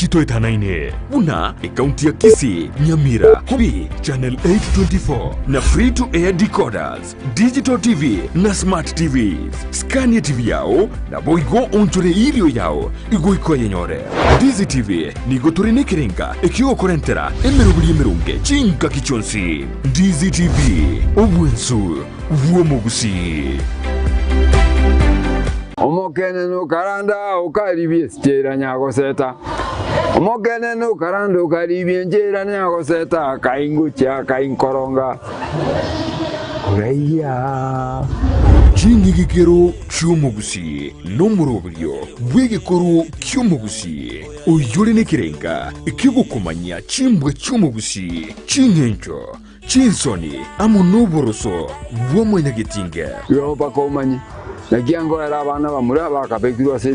chitoetanaine buna ekaunti ya Kisii, Nyamira, Homabay, Channel 824 na Free to Air Decoders, Digital TV na Smart TVs. Skania TV yao naboigo oonchore erio yao igoika oyenyore. Ndizi TV nigo tore nekerenga ekiogokorentera emeroberi emeronge chingaki chionsi. Ndizi TV, obwensu bw'omogusii. Omokenene okaranda okaribia esichera nyagoseta, Omokenene okaranda okaribia enchera nyagoseta, Akaingochia akainkoronga koraigia. Ching'igikero chi'omogusii nomoroberio bw'egekoro ki'omogusii, oyore nekerenga ki'ogokomanyia chimbwa chi'omogusii, ching'encho, Chinsoni amo noboroso bwa mwanyagetinge. Igo mpaka omanye, naki angoera abana bamura bakabekirwe ase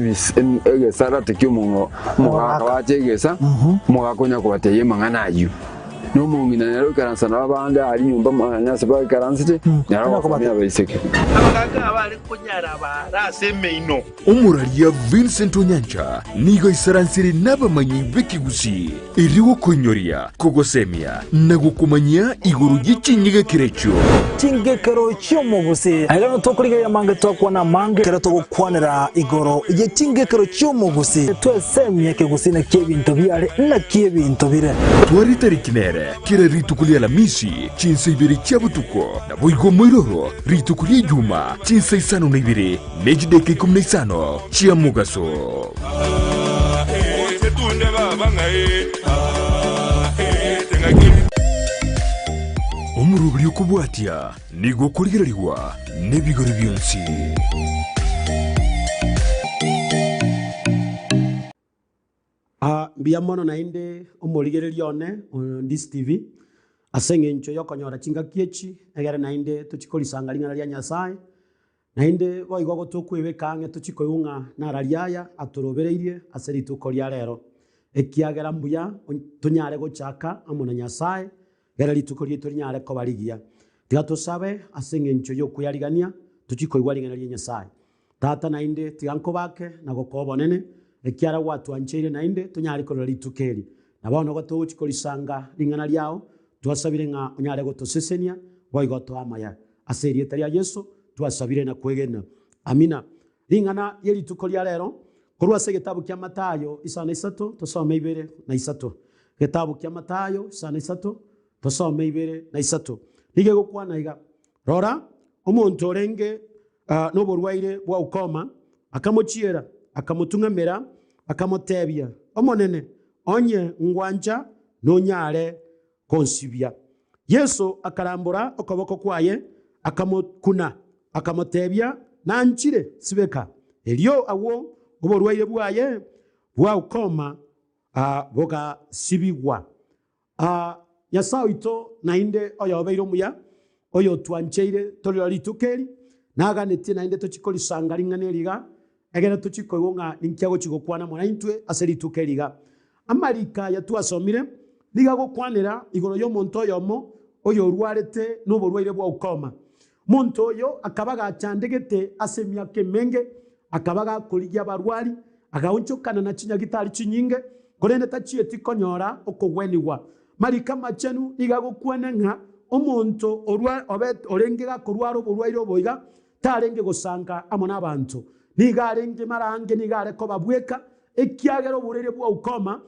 egesarate ki'omogaka bacha egesa, omogaka onya kobatebia amang'ana ayio. Na omong'ina nere oikaransa nabo abande aria nyomba nonya ase baikaransete, nere ogosomia abaiseke. Abagaaka abare konyara baare ase emeino. Omoraria Vincent Onyancha nigo aisaransire nabamanyi b'ekegusii erio gokoinyoria, kogosemia na gokomanyia igoro ye chinyegekero echio. Chingekero chi'omogusii. Aiga nigo tokorigereria amange twakwana amange ekero togokwanera igoro ye chingekero chi'omogusii. Twesemie ekegusii naki ebinto biare naki ebinto bire. Tware tariki nere kera rituko ria Alamisi chinsa ibere chia botuko, naboigo moiroro rituko ria Ijuma chinsa isano na ibere Ne chidakika ikomi na isano chia mogaso. Omoroberi okobwatia nigo okorigererigwa nebigori bionsi. Mbuya mono naende omorigereria one o Ndisi TV ase eng'encho y'okonyora chingaki echi egere naende tochie korisanga ring'ana ria Nyasae. Naende boigo gotokwebeka ang'e tochie koigwa ng'a nararia aya atorobereirie ase rituko ria rero, ekiagera mbuya tonyare gochaka amo na Nyasae, ekero rituko riaito rinyare koba rigiya. Tiga tosabe ase engencho y'okweyarigania tochie koigwa ring'ana ria Nyasae. Tata naende tiga nkobake na gokoa obonene, ekiagera gwatwancheire naende tonyare korora rituko eri. Na bono gotogochia korisanga ring'ana riao, twasabire ng'a onyare gotosesenia, boigo otoe amaya. Ase erieta ria Yeso twasabire na kwegena. Amina. Ring'ana rie rituko ria rero korwa ase egetabu kia Mathayo isano na isato tosome ibere na isato. Egetabu kia Mathayo isano na isato tosome ibere na isato. Nigo egokwana iga, Rora, omonto orenge noborwaire bwa ukoma akamochiera, akamotung'amera, akamotebia, Omonene, onye ngwancha nonyare gonsibia. Yeso akarambora okoboko kwaye, akamokuna, akamotebia, Nanchire, sibeka. Erio agwo oborwaire bwaye bwa ukoma bogasibigwa. Nyasae oito naende oyobeire omuya, oyotwancheire torire rituko eri, naganetie naende tochie korisanga ring'ana eri iga, Ekero tochia koigwa ng'a ninki agochia gokwana amo naintwe ase rituko eri iga. Amariko aya twasomire nigo agokwanera igoro y'omonto oyomo oyorwarete noborwaire bwa ukoma. Omonto oyo akaba gachandegete ase emiaka emenge, akaba gakorigia abarwari, agaonchokana na chinyagitari chinyinge, korende tachieti konyora okogwenigwa. Mariko Amachenu nigo agokwana ng'a omonto orwa orenge gakorwara oborwaire obo iga, Tarenge gosanka amo nabanto, nigo arenge mara ange nigo are koba bweka, ekiagera oborwaire bwa ukoma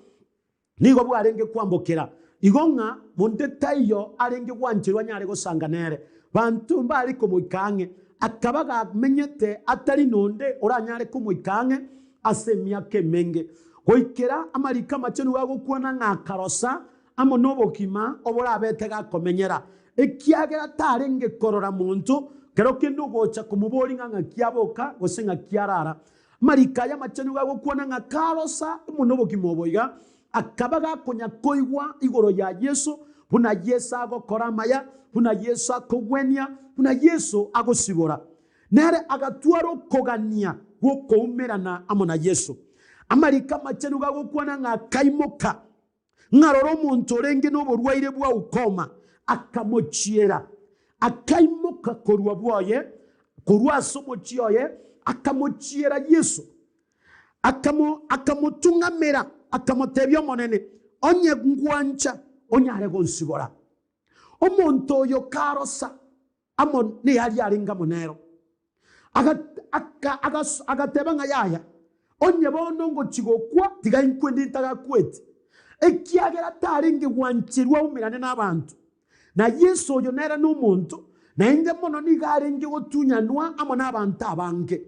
nigo bwarenge kwambokera. Igo ng'a monto taiyo arenge gwancherwa anyare gosanga nere. Banto mbare komoika ang'e. Akaba gamenyete atari nonde oranyare komoika ang'e ase emiaka emenge. Goikera amariko amachenu gagokwana ng'a akarosa amo nobogima oborabete gakomenyera, ekiagera tarenge korora monto kero kende ogocha komoboria ng'a ng'aki aboka gose ng'aki arara. Amariko aya amachenu gagokwana ng'a karosa amo nobogima obo iga, akaba gakonya koigwa igoro ya Yeso, buna Yeso agokora amaya, buna Yeso akogwenia, buna Yeso agosibora. Nere agatwara okogania gw'okoumerana amo na Yeso. Amariko amachenu gagokwana ng'a akaimoka Ng'a rora omonto orenge noborwaire bwa ukoma akamochiera, akaimoka korwa bwoye, korwa ase omochie oye, akamochiera Yeso, akamo akamotung'amera. akamotebia Omonene, Onye ngwancha, onyare gonsibora. Omonto oyo karosa amo neyari arenge amo nero, agateba ng'a yaya, onye bono ngochia gokwa, tiga inkwe ndi ntagakweti, ekiagera tarenge gwancherwa aumerane nabanto. Na Yeso oyo nere nomonto, naende mono nigo arenge gotunyanwa amo nabanto abange.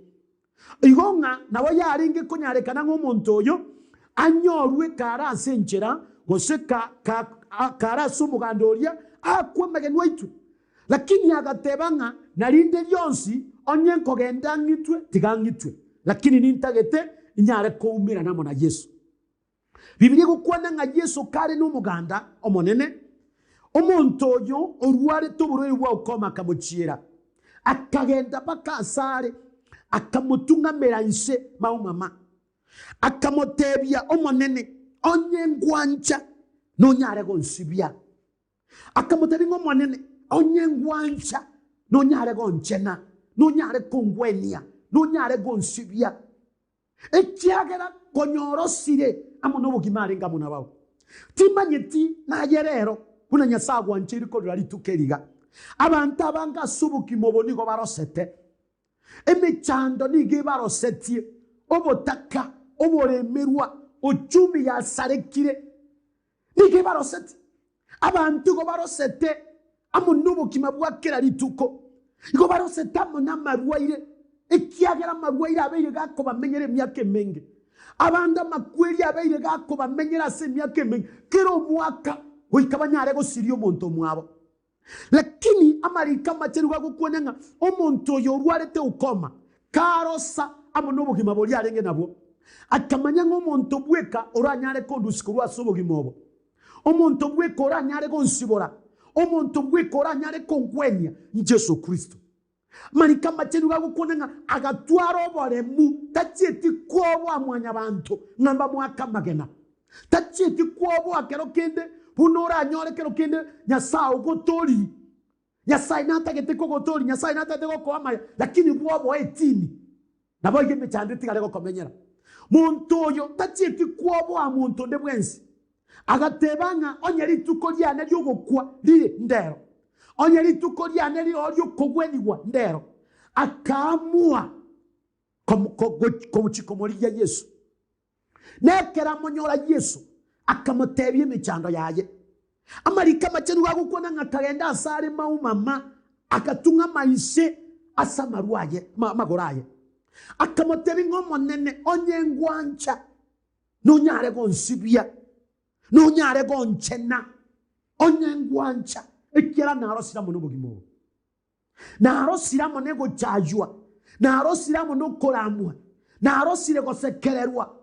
Igo ng'a nabo yarenge konyarekana ng'a omonto oyo anyorwe kare ase enchera, gose kare ase omoganda oria, aakwe amagenwa aitwe. Lakini agateba ng'a na rinde rionsi onye nkogenda ng'itwe, tiga ng'itwe, lakini nintagete inyare koumerana amo na Yeso. Bibilia egokwana ng'a Yeso kare nomoganda omonene, omonto oyo orwarete oborwaire bwa ukoma akamochiera, akagenda mpaka asare, akamotung'amera inse maumama, akamotebia, Omonene, onye ngwancha, nonyare gonsibia. Akamotebia ng'a Omonene, onye ngwancha, nonyare gonchena, nonyare kongwenia, nonyare gonsibia. Ekiagera konyora osire amo nobogima arenge amo nabao. Timanyeti naye rero buna Nyasae agwancheire korera rituko eri iga. Abanto abange ase obogima obo nigo barosete. Emechando nigo ebarosetie, obotaka, oboremerwa, uchumi yasarekire, nigo ebaroseti. Abanto igo barosete amo nobogima bwa kera rituko, igo barosete amo namarwaire, ekiagera amarwaire abeire gakobamenyera emiaka emenge. Abande amakweri abeire gakobamenyera ase emiaka emenge, kera omwaka goika banyare gosiria omonto omwabo. Lakini amariko amachenu gagokwana ng'a omonto oyo orwarete ukoma, karosa amo nobogima boria arenge nabwo, akamanya ng'a omonto bweka oranyare kondusia korwa ase obogima obo, omonto bweka oranyare gonsibora, omonto bweka oranyare kongwenia, n'Jeso Kristo. Amariko amachenu gagokwana ng'a agatwara oboremu, tachieti kwoboa mwanyabanto ng'a mbamoake amagena. Tachieti kwoboa kero kende buna oranyore kero kende Nyasae ogotorie. Nyasae natagete kogotoria, Nyasae natagete gokoa amaya, lakini bwoboa etini. Naboigo emechando etigare gokomenyera. Monto oyo tachieti kwoboa monto onde bwensi. Agateba ng'a onye rituko riane ri'ogokwa rire ndero, onye rituko riane rire ri'okogwenigwa ndero, akaamua gochia komorigia Yeso. Na ekero amonyora Yeso, akamotebia emechando yaye. Amariko amachenu gagokwana ng'a akagenda ase are maumama, agatung'ama inse ase amarwa aye, amagoro aye. Akamotebia ng'a Omonene, onye ngwancha, nonyare gonsibia, nonyare gonchena, onye ngwancha, ekiagera narosire amo nobogima obo. Narosire amo negochaywa, narosire amo nokoramwa, narosire gosekererwa,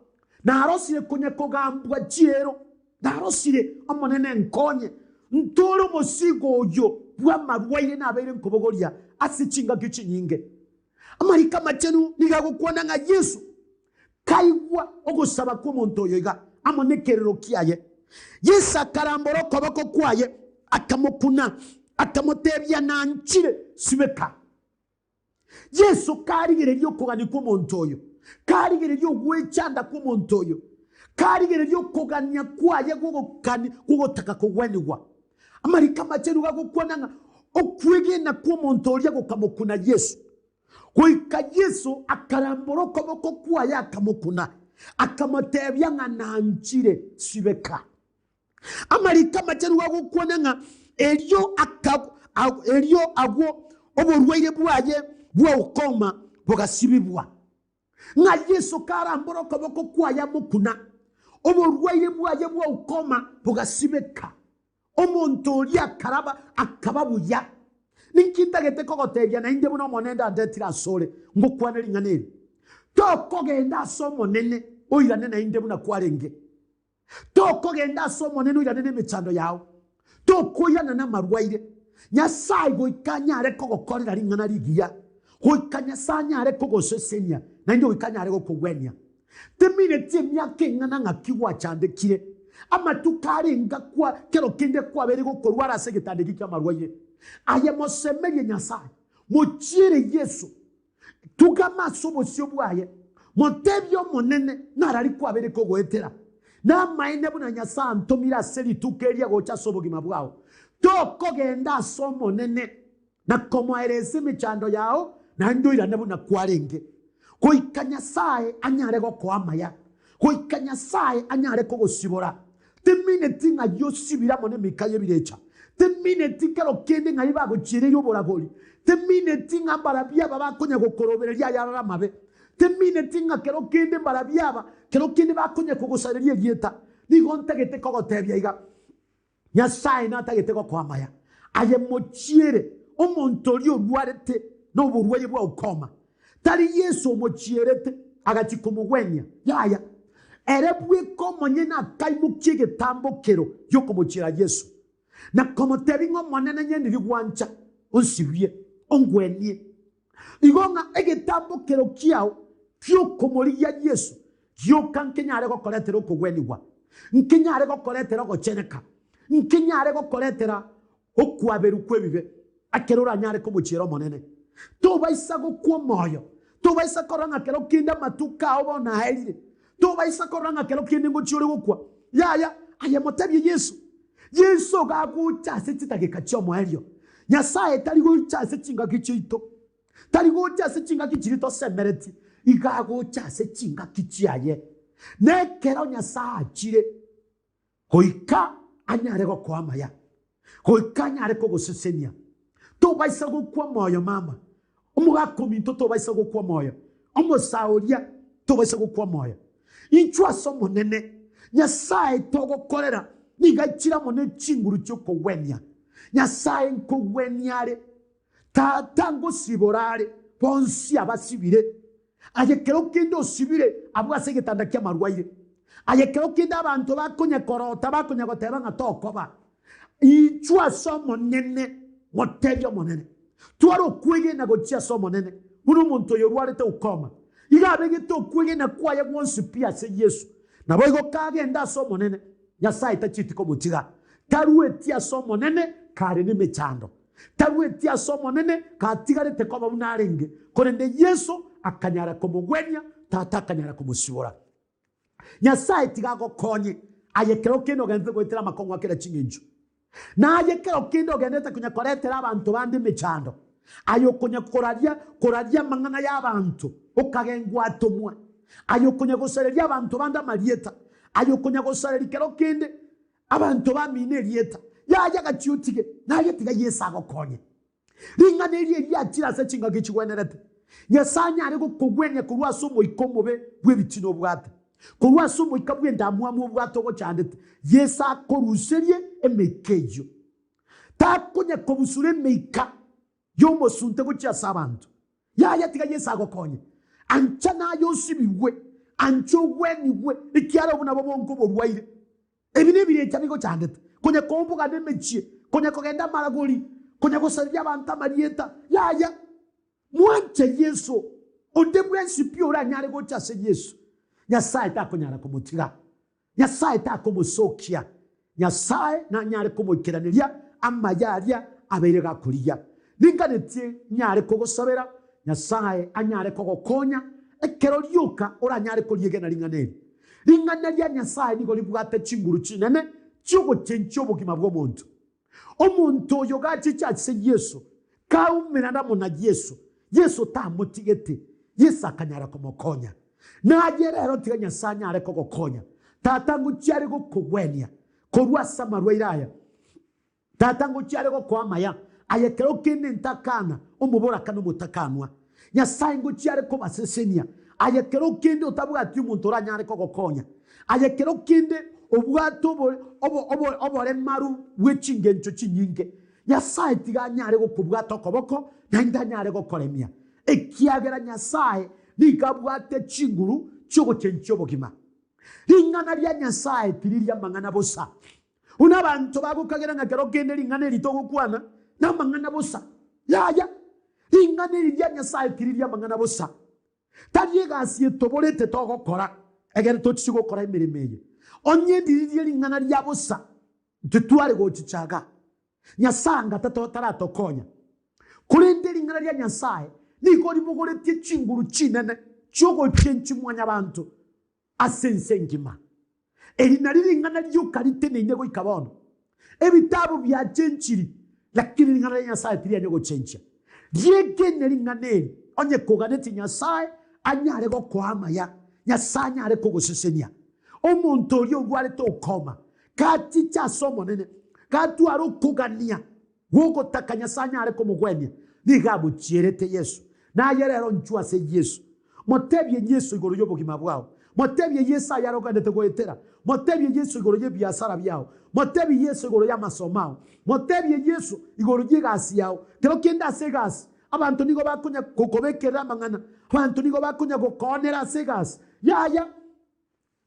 narosire konya kogambwa chiero, narosire, Omonene nkonye, ntore omosigo oyo bw'amarwaire nabeire nkobogoria ase chingaki chinyinge. Amariko amachenu nigo agokwana ng'a Yeso Kaigwa ogosaba kw'omonto oyo iga amo nekerero kiaye. Yeso akarambora okoboko kwaye, akamokuna, akamotebia, Nanchire, sibeka. Yeso karigereria okogania kw'omonto oyo, karigereria ogwechanda kw'omonto oyo, karigereria okogania kwaye gw'ogotaka kogwenigwa. Amariko amachenu gagokwana ng'a okwegena kw'omonto oria gokamokuna Yeso. Goika Yeso akarambora okoboko kwaye akamokuna, akamotebia ng'a nanchire, sibeka. Amariko amachenu gagokwana ng'a erio aka erio agwo oborwaire bwaye bwa ukoma bogasibibwa. Ng'a Yeso karambora okoboko kwaye amokuna, oborwaire bwaye bwa ukoma bogasibeka. Omonto oria akaraba, akaba buya. Ninki ntagete kogotebia naende buna Omonene andetire asore ngokwane ring'ana eri? Tokogenda ase Omonene oirane naende buna kwarenge. Tokogenda ase Omonene oirane nemechando yao. Tokoirana namarwaire. Nyasae goika anyare kogokorera ring'ana rigiya, goika Nyasae anyare kogosesenia, naende goika anyare gokogwenia. Timineti emiaka eng'ana ng'aki gwachandekire, amatuko arenge kwa kero kende kwabeire gokorwara ase egetanda eke ki'amarwaire. Aye mosemerie Nyasae, mochiere Yeso, tugama ase obosio bwaye, motebie Omonene narari kwabeire kogoetera. Namaene buna Nyasae antomire ase rituko eria gocha ase obogima bwao, tokogenda ase Omonene na komoeresa emechando yao, naende oirane buna kwarenge, goika Nyasae anyare gokoa amaya, goika Nyasae anyare kogosibora. Timineti ng'ai osibire amo nemika y'ebirecha, timineti kero kende ng'ai bagochiereire oboragori, timineti ng'a mbarabio aba bakonya gokorobereria ayarare amabe, timineti ng'a kero kende mbarabio aba kero kende bakonya kogosareria erieta. Nigo ntagete kogotebia iga, Nyasae natagete gokoa amaya. Aye mochiere omonto oria orwarete noborwaire bwa ukoma. Tari Yeso omochierete agachia komogwenia, yaya. Ere bweka omonyene akaimokia egetambokero gi'okomochiera Yeso, na komotebia ng'a Omonene nyendirie gwancha, onsibie, ongwenie. Igo ng'a egetambokero kiao gi'okomorigia Yeso gioka nkenyare gokoretera okogwenigwa, nkenyare gokoretera ogocheneka, nkenyare gokoretera okwaberwa kw'ebibe, ekero oranyare komochiera Omonene. Tobaisa gokwa omoyo, tobaisa korora ng'a kero kende amatuko ao bono aerire, tobaisa korora ng'a kero kende ngochia ore gokwa. Yaya, aye motebie Yeso. Yeso gagocha ase chidageka chi'omoerio. Nyasae tari gocha ase chingaki chiaito, tari gocha ase chingaki chiria tosemeretie, iga agocha ase chingaki chiaye. Nekero Nyasae achire, goika anyare gokoa amaya, goika anyare kogosesenia. Tobaisa gokwa omoyo mama, omogaka ominto tobaisa gokwa omoyo, omosae oria tobaisa gokwa omoyo. Inchuo ase Omonene, Nyasae togokorera, nigo aichire amo ne chinguru chi'okogwenia. Nyasae nkogwenia are, Tata ngosibora are bonsi abasibire. Aye kero kende osibire abwo ase egetanda ki'amarwaire. Aye kero kende abanto bakonya korota bakonya goteba ng'a tokoba. Inchuo ase Omonene, motebie Omonene. Twara okwegena gochia ase Omonene, buna omonto oyo orwarete ukoma. Iga abegete okwegena kwaye gwonsi pi ase Yeso. Naboigo kagenda ase Omonene, Nyasae tachieti komotiga. Tarueti ase Omonene kare nemechando. Tarueti ase Omonene gatigarete koba buna arenge, korende Yeso akanyara komogwenia, Tata akanyara komosibora. Nyasae tiga agokonye aye kero kende ogenderete goetera amakong'u a kera ching'encho, na aye kero kende ogenderete konya koretera abanto bande emechando, aye okonya koraria koraria amang'ana y'abanto okagengwa atomwa, aye okonya gosareria abanto bande amarieta, aye okonya gosareria kero kende Abanto bamino erieta, yaya gachia otige, naye tiga Yeso agokonye. Ring'ana eri eriachire ase chingaki chigwenerete. Nyasae anyare gokogwenia korwa ase omoika omobe bw'ebitina obwate, korwa ase omoika bw'endamwamu obwate ogochandete. Yeso akoruserie emeika eyio. Takonya kobusura emeika y'omosunte gochia ase abanto. Yaya tiga Yeso agokonye. Ancha naye osibigwe, ancha ogwenigwe, ekiagera obwo nabwo bonka oborwaire. Ebi nebirecha bigochandete, konya kombogana emechie, konya kogenda amaragori, konya gosareria abanto amarieta. Yaya, mwanche Yeso. Onde bwensi pi oranyare gocha ase Yeso, Nyasae takonyara komotiga. Nyasae takomosokia. Nyasae nanyare komoikeraneria amaya aria abeire gakorigia. Ninganetie nyare kogosabera, Nyasae anyare kogokonya ekero rioka oranyare koriegena ring'ana eri. Ring'ana ria Nyasae nigo ribwate chinguru chinene chi'ogochenchia obogima bw'omonto. Omonto oyo gachiche ase Yeso, kaumerana amo na Yeso, Yeso tamotigete, Yeso akanyara komokonya. Naye rero tiga Nyasae anyare kogokonya. Tata ngochia are gokogwenia korwa ase amarwaire aya. Tata ngochia are gokoa amaya aye kero kende ntakana omoboraka na omotakanwa. Nyasae ngochia are kobasesenia aye kero kende otabwati omonto oranyare kogokonya. Aye kero kende obwate obo obo obo oboremaru bwe chingencho chinyinge. Nyasae tiga anyare gokobwata okoboko naende anyare gokoremia, ekiagera Nyasae nigo abwate chinguru chi'ogochenchia obogima. Ring'ana ria Nyasae tiriri amang'ana bosa. Buna abanto bagokagera ng'a kero kende ring'ana eri togokwana namang'ana bosa. Yaya, ring'ana eri ria Nyasae tiriri amang'ana bosa. Tari egasi etoborete togokora egere tochiche gokora emeremo eye. Onye ndiririe ring'ana ria bosa, ntitware gochicha iga. Nyasae anga taratokonya. Korende ring'ana ria Nyasae nigo ribogoretie chinguru chinene chi'ogochenchia mwanyabanto ase ense engima. Eri nari ring'ana rioka riteneine goika bono. Ebitabu biachenchiri, lakini ring'ana ria Nyasae tirianya gochenchia. Riegene ring'ana eri, onye koganetie Nyasae anyare gokoa amaya, Nyasae anyare kogosesenia. Omonto oria orwarete ukoma, gachiche ase Omonene, gatware okogania gw'ogotaka Nyasae anyare komogwenia, nigo amochierete Yeso. Naye rero inchuo ase Yeso. Motebie Yeso igoro y'obogima bwao. Motebie Yeso ayare ogenderete goetera. Motebie Yeso igoro y'ebiasara biao. Motebie Yeso igoro y'amasomo ao. Motebie Yeso igoro y'egasi yao. Kero kende ase egasi, abanto nigo bakonya gokobekerera amang'ana. Abanto nigo bakonya gokoonera ase egasi. Yaya.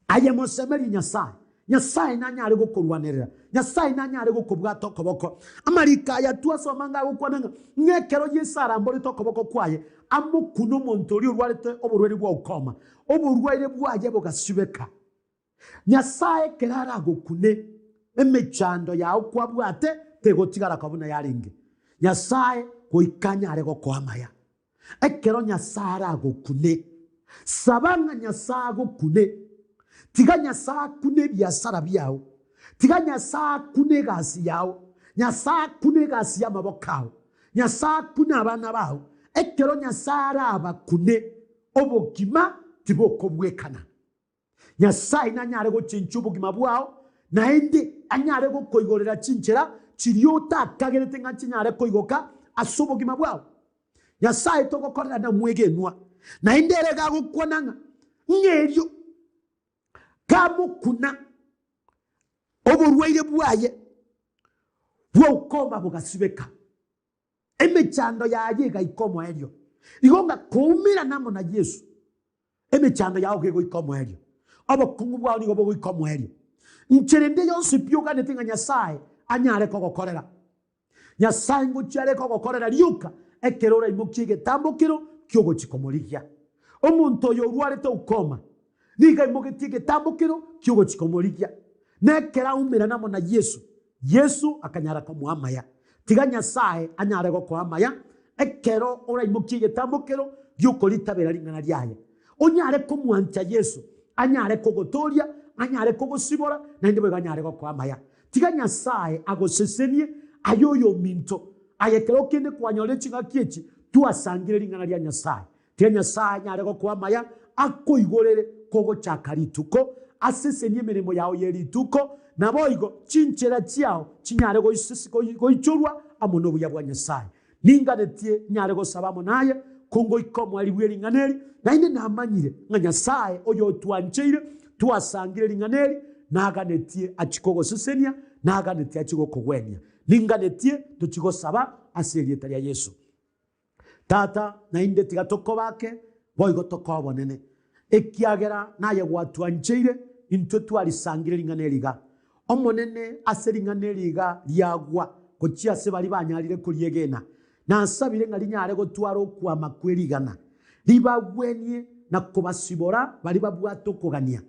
Aye mosemerie Nyasae, Nyasae nanyare gokorwanerera, Nyasae nanyare gokobwata okoboko. Amariko aya twasoma ngagokwana ng'a ng'a ekero Yeso aramborete okoboko kwaye amokune omonto oria orwarete oborwaire bwa ukoma, oborwaire bwaye bogasibeka. Nyasae ekero aragokune, emechando yao kwabwate tegotigara koba buna yarenge. Nyasae goika anyare gokoa amaya. Ekero Nyasae aragokune, saba ng'a Nyasae agokune. Tiga Nyasae akune ebiasara biao. Tiga Nyasae akune egasi yao. Nyasae akune egasi y'amaboko ao. Nyasae akune abana bao. Ekero Nyasae arabakune, obogima tibokobwekana. Nyasae nanyare gochenchia obogima bwao, naende anyare gokoigorera chinchera chiria otakagerete ng'a chinyare koigoka ase obogima bwao. Nyasae togokorera namwegenwa, naende ere gagokwana ng'a ng'erio kamokuna oborwaire bwaye bwa ukoma bogasibeka. Emechando yaye egaika omoerio. Igo ng'a koumerana amo na Yeso, emechando yao kegoika omoerio. Obokong'u bwao nigo bogoika omoerio. Nchera ende yonsi pi oganete ng'a Nyasae anyare kogokorera. Nyasae ngochia are kogokorera rioka ekero oraimokie egetambokero ki'ogochia komorigia. Omonto oyo orwarete ukoma, nigo aimogetie egetambokero ki'ogochia komorigia. Na ekero aumerana amo na Yeso, Yeso akanyara komoa amaya. Tiga Nyasae anyare gokoa amaya ekero oraimokie egetambokero gi'okoritabera ring'ana riaye. Onyare komwancha Yeso, anyare kogotooria, anyare kogosibora, naende boigo anyare gokoa amaya. Tiga Nyasae agosesenie aye oyominto. Aye ekero kende kwanyorire ching'aki echi, twasangire ring'ana ria Nyasae. Tiga Nyasae anyare gokoa amaya akoigorere kogochaka rituko, asesenie emeremo yao ye rituko, naboigo chinchera chiao chinyare goichorwa amo nobuya bwa Nyasae. Ninganetie nyare gosaba amo naye, kongoika omoerio bwe ring'ana eri, naende namanyire ng'a Nyasae oyotwancheire twasangire ring'ana eri, naganetie achie kogosesenia, naganetie achie gokogwenia. Ninganetie tochie gosaba ase erieta ria Yeso. Tata, naende tiga tokobake, boigo tokoe obonene, ekiagera naye gwatwancheire intwe twarisangire ring'ana eri iga. Omonene, ase ring'ana eri iga riagwa gochia ase baria banyarire koriegena, nasabire ng'a rinyare gotwara okwama kwe rigana, ribagwenie na kobasibora baria babwate okogania.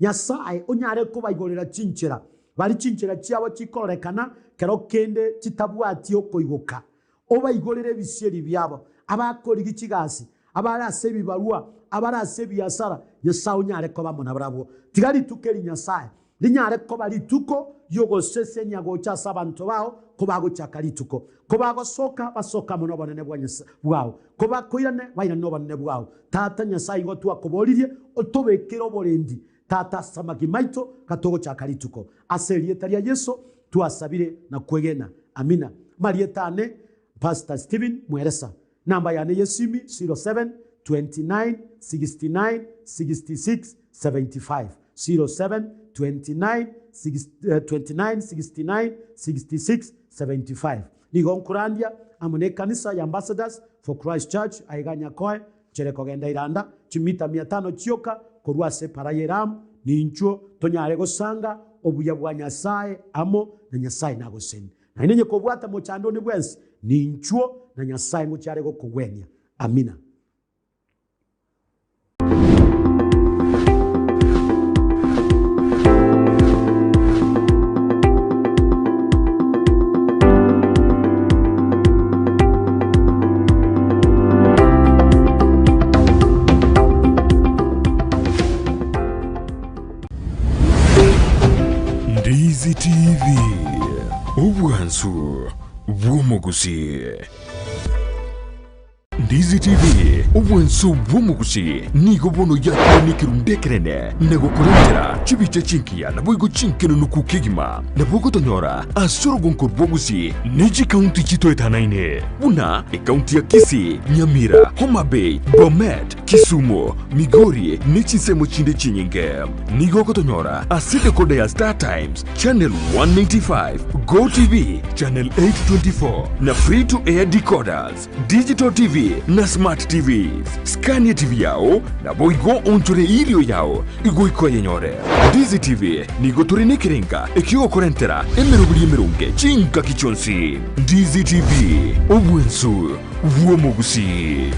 Nyasae onyare kobaigorera chinchera, baria chinchera chiabo chikororekana kero kende chitabwati okoigoka. Obaigorere ebisieri biabo, abakorigia chigasi, abare ase ebibarua, abare ase ebiasara, Nyasae onyare koba amo nabarabwo. Tiga rituko eri, Nyasae, rinyare koba rituko ri'ogosesenia gocha ase abanto bao kobagochaka rituko. Kobagosoka, basoke amo nobonene bwa Nyasae bwao. Kobakoirane, bairane nobonene bwao. Tata Nyasae, igo twakoboririe, otobekere oborendi, Tata, ase amagima aito gatogochaka rituko. Ase erieta ria Yeso twasabire na kwegena. Amina. Amarieta ane Pastor Steven Mweresa. Namba yane yesimi 07 29 69 66 75 07 29 29 69 66 75. Nigo nkorandia amo nekanisa ya Ambassadors for Christ Church aiga Nyakoe Nchere kogenda iranda chimita mia tano chioka korwa ase epara y'Elamu, ninchwo tonyare gosanga obuya bwa Nyasae amo na Nyasae nagoseni. Naende onye kobwata mochando onde bwensi, ninchwo na Nyasae ngochia are gokogwenia. Amina. Ndizi TV, obwansu bw'omogusii. Ndizi TV, obwansu bw'omogusii, nigo bono yakire nekerundu ekenene na gokorentera chibicha chingiya naboigo chinkenunuku kegima. Nabo ogotonyora ase orogonko rwa Gusii ne chikaunti chitoetanaine buna ekaunti ya Kisii, Nyamira, Homa Bay, Bomet, Kisumu, Migori ne chinsemo chinde chinyinge. Nigo ogotonyora ase decoder ya Star Times, Channel 195, Go TV, Channel 824 na Free to Air decoders, Digital TV na Smart TVs. Skania TV yao naboigo onchore erio yao igoika oyenyore. Ndizi TV nigo tore nekerenga ekiogokorentera emeroberi emeronge chingaki chionsi. Ndizi TV, obwensu bw'omogusii.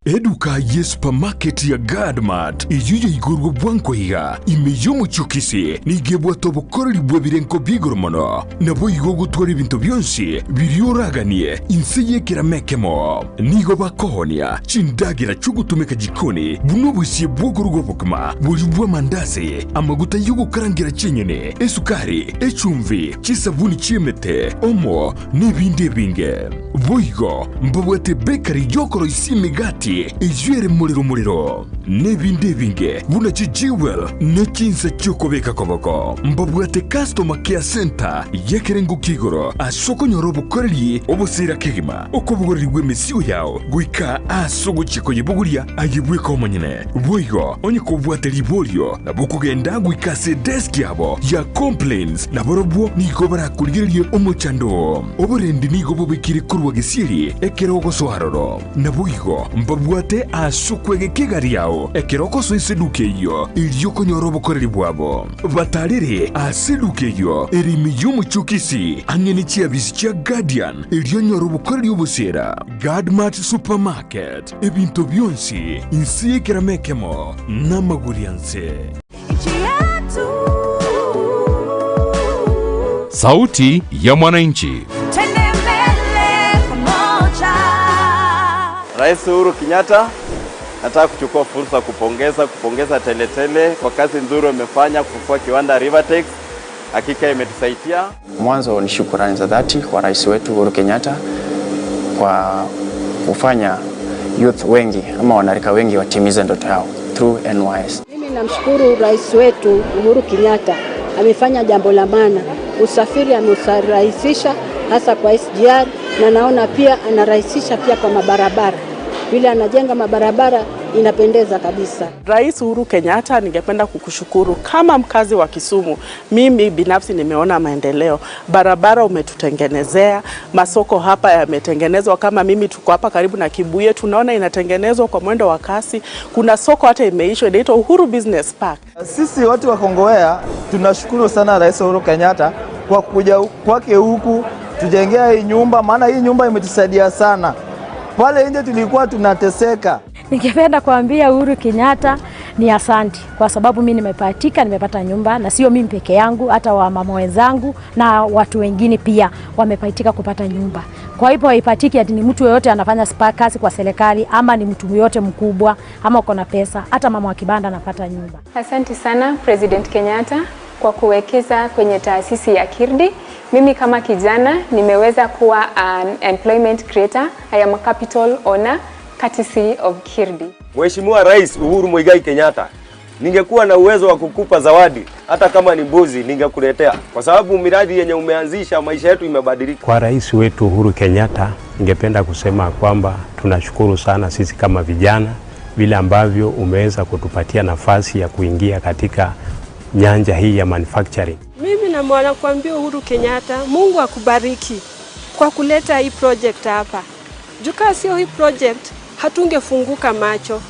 Eduka ye supermarket ya Guardmart eyio yaigorwe bwango iga ime y'omochie o Kisii nigo ebwate obokoreri bw'ebirengo bi'igoro mono, naboigo ogotwara ebinto bionsi biria oraganie inse y'ekerama ekemo. Nigo bakoonia chindagera chi'ogotumeka jikoni buna obosie bw'okoruga obokima, boria bw'amandasi, amaguta y'ogokarangera chinyeni, esukari, echumbi, chisabuni chi'emete, omo, nebinde ebinge. Boigo mbabwate bakery y'okoroisia emegati eyio ere morero morero, nebinde ebinge buna chijewel ne chinsa chi'okobeka koboko. Mbabwate customer care centre y'ekerengo kia igoro ase okonyora obokoreri obosira kegima, okobogorerigwa emesigo yao goika ase ogochia koyebogoria aye bweka omonyene. Boigo onye kobwate riborio nabo okogenda goika ase edesk yabo ya complaints nabarobwo nigo barakorigererie omochando oo. Oborendi nigo bobekire korwa gesieri ekero ogosoa aroro. Naboigo mbabwate ase okwegeka egari yao ekero ogosoa ase eduka eyio, erio okonyora obokoreri bwabo. Batarere ase eduka eyio ere ime y'omochie o Kisii, ang'e ne chiabisi chia Guardian, erio onyore obokoreri obosiera. Guardmart Supermarket, ebinto bionsi inse y'ekerama ekemo namagori anse. Sauti ya Mwananchi. Rais Uhuru Kenyatta, nataka kuchukua fursa kupongeza kupongeza Teletele kwa kazi nzuri wamefanya kufufua kiwanda Rivertex. Hakika imetusaidia. Mwanzo ni shukurani za dhati kwa rais wetu Uhuru Kenyatta kwa kufanya youth wengi ama wanarika wengi watimize ndoto yao through NYS. Mimi namshukuru rais wetu Uhuru Kenyatta, amefanya jambo la maana. Usafiri ameurahisisha hasa kwa SGR, na naona pia anarahisisha pia kwa mabarabara, vile anajenga mabarabara inapendeza kabisa. Rais Uhuru Kenyatta, ningependa kukushukuru kama mkazi wa Kisumu. Mimi binafsi nimeona maendeleo, barabara umetutengenezea, masoko hapa yametengenezwa. Kama mimi tuko hapa karibu na Kibuye, tunaona inatengenezwa kwa mwendo wa kasi. Kuna soko hata imeishwa inaitwa Uhuru Business Park. Sisi watu wa Kongowea tunashukuru sana Rais Uhuru Kenyatta kwa kuja kwake huku tujengea hii nyumba, maana hii nyumba imetusaidia sana. Pale nje tulikuwa tunateseka. Ningependa kuambia Uhuru Kenyatta ni asanti kwa sababu mi nimepatika, nimepata nyumba na sio mimi peke yangu, hata wamama wenzangu na watu wengine pia wamepatika kupata nyumba. Kwa hivyo haipatiki ati ni mtu yoyote anafanya spa kazi kwa serikali ama ni mtu yoyote mkubwa ama uko na pesa, hata mama wa kibanda anapata nyumba. Asante sana President Kenyatta kwa kuwekeza kwenye taasisi ya Kirdi. Mimi kama kijana nimeweza kuwa an employment creator. I am a capital owner courtesy of Kirdi. Mheshimiwa Rais Uhuru Muigai Kenyatta, ningekuwa na uwezo wa kukupa zawadi hata kama ni mbuzi ningekuletea, kwa sababu miradi yenye umeanzisha maisha yetu imebadilika. Kwa rais wetu Uhuru Kenyatta, ningependa kusema kwamba tunashukuru sana sisi kama vijana vile ambavyo umeweza kutupatia nafasi ya kuingia katika nyanja hii ya manufacturing. Mimi nakuambia Uhuru Kenyatta, Mungu akubariki kwa kuleta hii project hapa. Juu sio hii project hatungefunguka macho.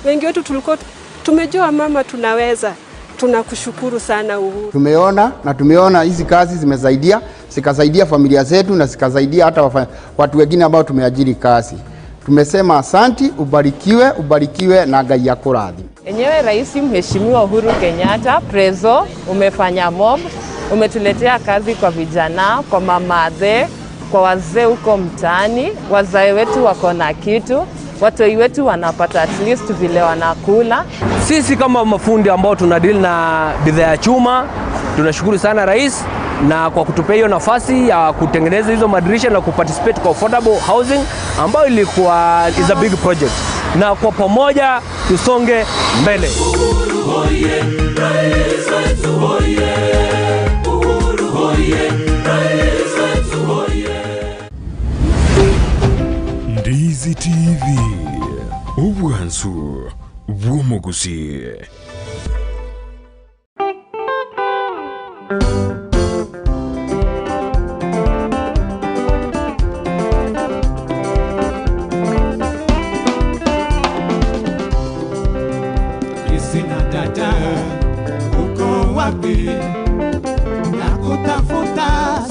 Wengi wetu tulikuwa tumejua mama tunaweza. Tunakushukuru sana Uhuru. Tumeona na tumeona hizi kazi zimesaidia, zikasaidia familia zetu na zikasaidia hata watu wengine ambao tumeajiri kazi. Tumesema asanti, ubarikiwe, ubarikiwe na Ngai akurathime. Enyewe Rais Mheshimiwa Uhuru Kenyatta, Prezo, umefanya mob, umetuletea kazi kwa vijana, kwa mamadhe, kwa wazee huko mtaani. Wazee wetu wako na kitu, watoi wetu wanapata at least vile wanakula. Sisi kama mafundi ambao tunadili na bidhaa ya chuma tunashukuru sana rais na kwa kutupea hiyo nafasi ya kutengeneza hizo madirisha na kuparticipate kwa affordable housing ambayo ilikuwa is a big project, na kwa pamoja tusonge mbele. Ndizi TV, obwansu bw'omogusi. Sina dada, uko wapi? Nakutafuta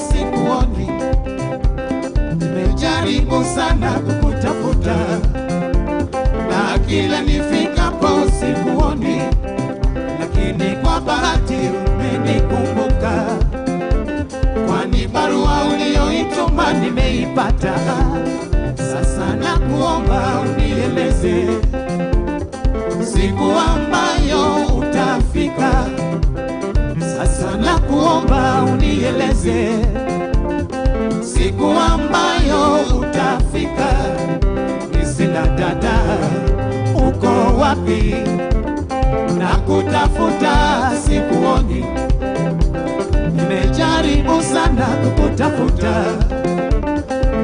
sikuoni, nimejaribu sana kukutafuta, na kila nifikapo sikuoni, lakini kwa bahati umenikumbuka, kwani barua uliyoituma nimeipata. Sasa nakuomba unieleze siku ambayo utafika. Sasa nakuomba unieleze siku ambayo utafika. Nisina dada, uko wapi? Nakutafuta sikuoni, nimejaribu sana kukutafuta,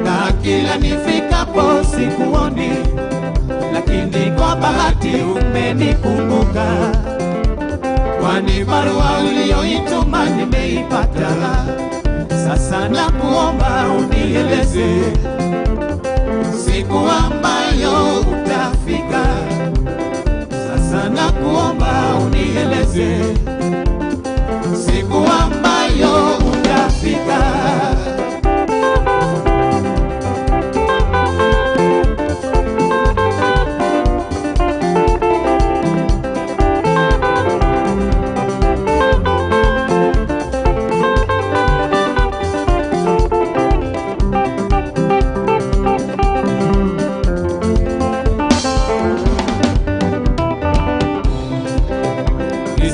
na kila nifikapo sikuoni lakini kwa bahati umenikumbuka, kwani barua uliyoituma nimeipata. Sasa nakuomba unieleze siku ambayo utafika. Sasa nakuomba unieleze siku ambayo utafika.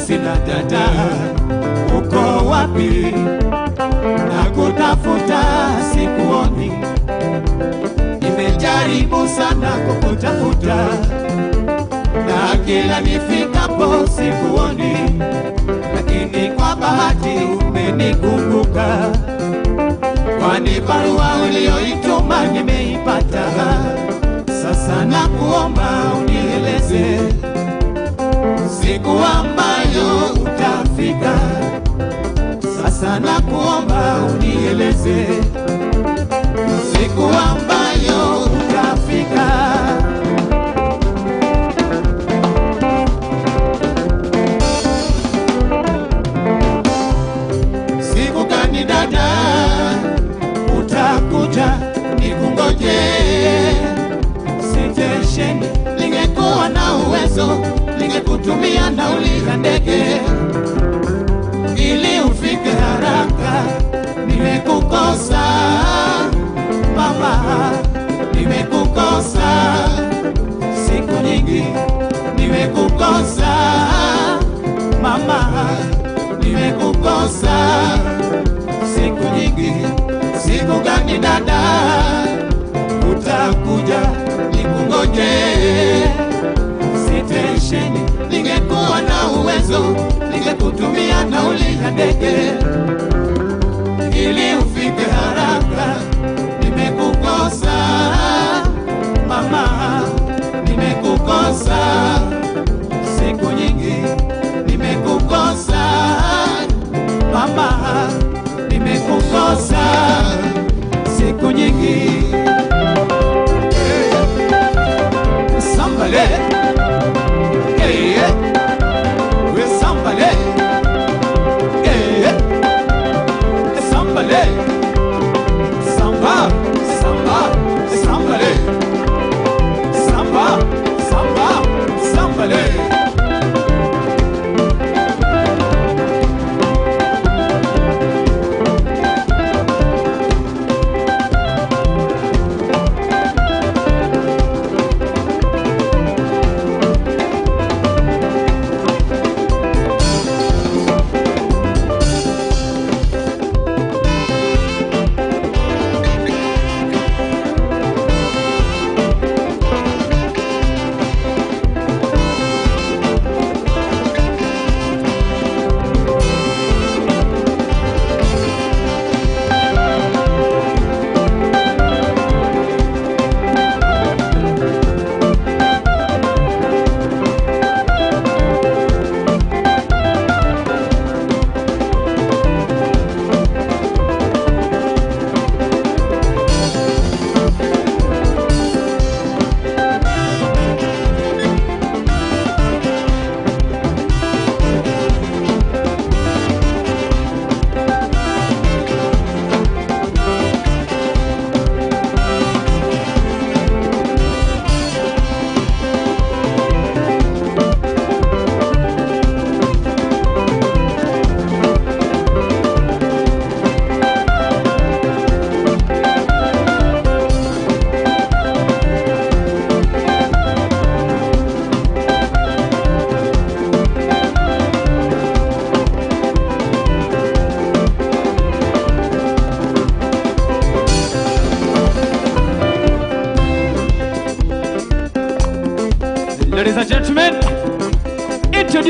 Sina dada, uko wapi? Nakutafuta sikuoni, nimejaribu sana kukutafuta, na kila nifikapo sikuoni, lakini kwa bahati umenikumbuka, kwani barua uliyoituma nimeipata. Sasa nakuomba unieleze siku ambayo utafika. Sasa nakuomba unieleze siku ambayo utafika. Siku gani dada utakuja nikungoje? Sitesheni, ningekuwa na uwezo ningekutumia nauli ya ndege ili ufike haraka. Nimekukosa mama, nimekukosa siku nyingi, nimekukosa mama, nimekukosa siku nyingi. Siku gani dada utakuja nikungoje? Sitesheni, ningekuwa na uwezo ningekutumia nauli ya ndege ili ufike haraka. Nimekukosa mama, nimekukosa siku nyingi, nimekukosa mama, nimekukosa siku nyingi. Sambale, hey, we sambale, hey.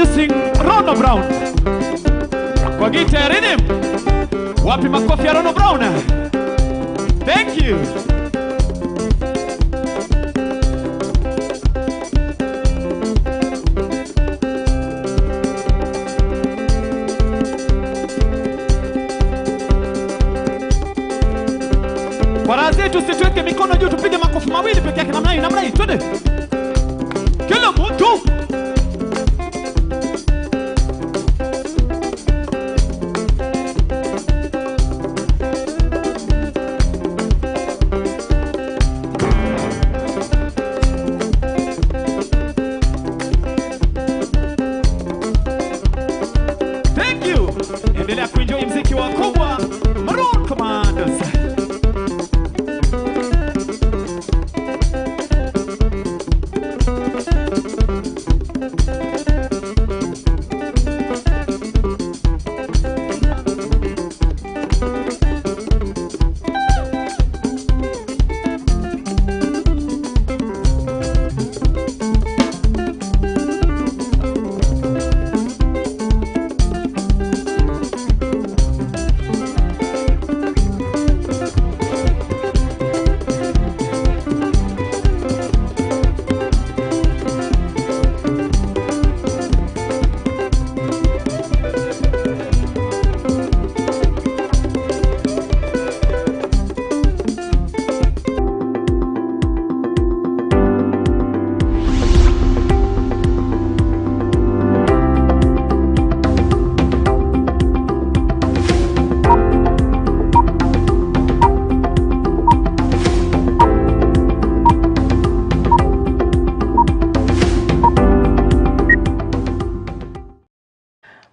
Introducing Rono Brown kwa gita ya rhythm. Wapi makofi ya Rono Brown? Thank you. Kwa raha zetu situweke mikono juu, tupige makofi mawili peke yake, namna hii, namna hii, twende kila mtu. Thank you. Endelea kuenjoy mziki wa kubwa Maroon Commandos.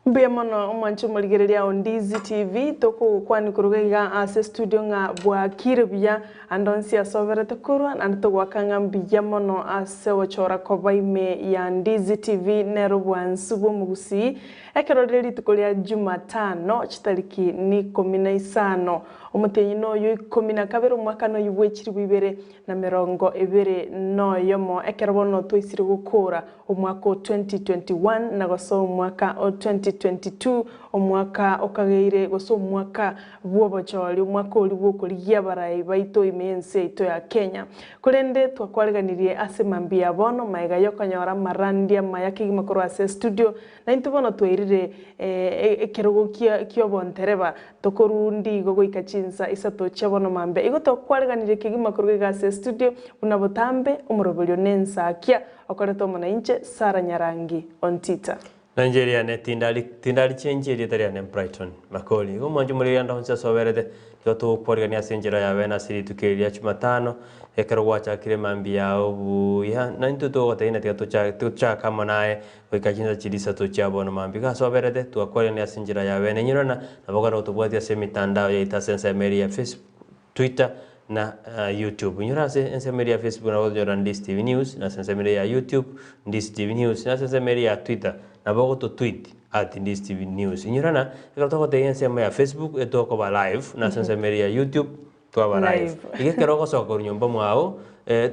Mbuya mono omwanche omorigereria o Ndizi TV tokogokwania koruga iga ase studio ng'a bwakire buya ande onsi ase oberete korwa naende togoaka ng'a mbuya mono ase ogochora koba ime ya Ndizi TV nero obwansu bwa omogusii ekero rire rituko ria Jumatano chitariki ni ikomi na isano omotienyi noyo ikomi na kabere omwaka noyo bwe chilifu ibere na merongo ebere na oyomo ekero bono twaisire gokora omwaka o 2021 na gosoa omwaka o 2022 omwaka okageire gose omwaka bw'obochori omwaka oria bw'okorigia abarai baito ime y'ense yaito ya Kenya. Korende twakwareganirie ase mambia ya bono magega y'okonyora amarandia amaya kegima korwa ase estudio naintwe bono twairire ekerogo ki'obontereba tokorundi igo goika chinsa isato chia bono mambia. Igo twakwareganirie kegima korwa iga ase estudio buna botambe omoroberio nensakia okorete omonainche Sarah Nyarangi Ontita. Nainche riane tindari tindari chenchia erieta riane Brighton Makori. Igo omwancho more rianda onsi ase oberete, nigo togokwarigania ase enchera ya bene ase rituko eri ria Jumatano, ekero gwachakire mambia yao buya, na intwe togotebia ng'a tiga tochake tochake amo naye goika chinsa chiria isato chia bono mambia. Iga ase oberete, twakwarigania ase enchera ya bene. Inyora nabo kare gotobwatia ase emitandao yaito ase ensemo eria ya Facebook, Twitter na YouTube. Inyora ase ensemo eria ya Facebook nabo okonyora Ndisi TV News, na ase ensemo eria ya YouTube Ndisi TV News, na ase ensemo eria ya Twitter nabo ogototweet at Ndisi TV News. Inyora na ekero togotebia ensemo ya Facebook etokoba live, na ase ensemo eria ya YouTube twaba live. Iga ekero ogosoka korwa nyomba mwao,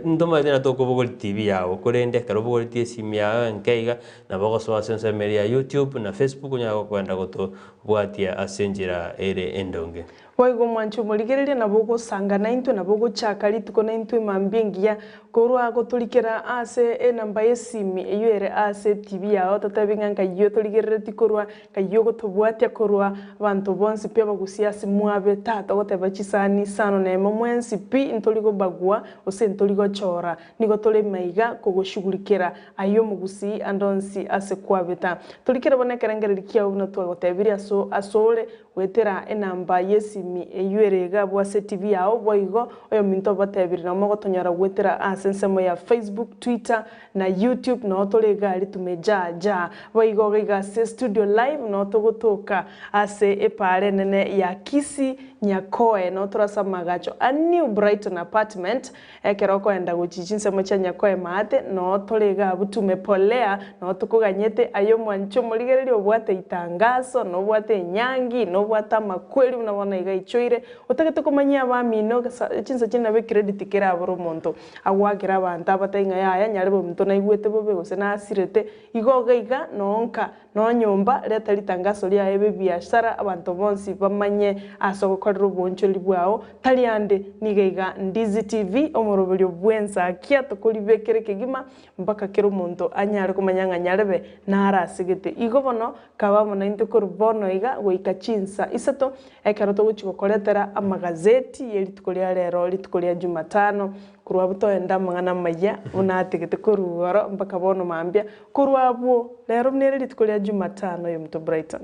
ntomaete na tokobogoria TV yago, korende ekero obogoretie esimi yago enke iga, nabo ogosoa ase ensemo eria ya YouTube na Facebook onyare gokwenda gotobwatia ase enchera ere endonge. Boigo omwanche omorigereria nabo ogosanga naintwe, nabo ogochaka rituko naintwe mambia engiya, korwa gotorikera ase enamba y'esimi eyio ere ase etibi yao, totebi ng'a nkayio torigereretie korwa, nkayio ogotobwatia korwa abanto bonsi pi abagusia ase mwabe tata ogoteba chisani isano nemo mwensi pi ntori gobagua gose ntori gochora, nigo tore maiga kogoshugurikera ayio omogusii ande onsi ase kwabeta. Torikere bono ekerengererio kiao buna twagotebirie aso asore Goetera enamba y'esimi eyio ere iga abwo ase TV yao, boigo oyominto obatebirie nabo mogotonyora goetera ase ensemo ya Facebook, Twitter na YouTube noo tore iga aria tumejaa jaa. Boigo iga iga ase studio live noo togotoka ase epaara enene ya Kisii Nyakoe noo tore ase amagacho a New Brighton Apartment ekero. okoenda gochia chinsemo chia Nyakoe maate, noo tore iga abwo tumepolea, noo tokoganyete aye omwanche omorigereria obwate itangaso, nobwate enyangi, nobwate amakweri buna bono iga aichoire, otagete komanyia abamino gesa chinsa chinde nabo ecredit kerabore omonto agoakera abanto abatebie ng'a yaya nyarebe omonto naigwete bobe gose nasirete, igo iga iga noo nka Nonya nyomba, reta ritangaso riaye ebe ebiasara, abanto bonsi bamanye ase ogokorera oboonchoreri bwao, tari ande, nigo iga Ndizi TV, omoroberio bw'ensakia tokoribekere kegima mpaka kera omonto anyare komanya ng'a nyarebe nare asegete. Igo bono kaba amo naintwe korwa bono iga goika chinsa isato ekero togochia gokoretera amagazeti ye rituko ria rero, rituko ria Jumatano, Korwa abwo toende amang'ana amaya buna atigete korwa igoro mpaka bono mambia. Korwa abwo, rero buna ere rituko ria Jumatano oyominto Brighton.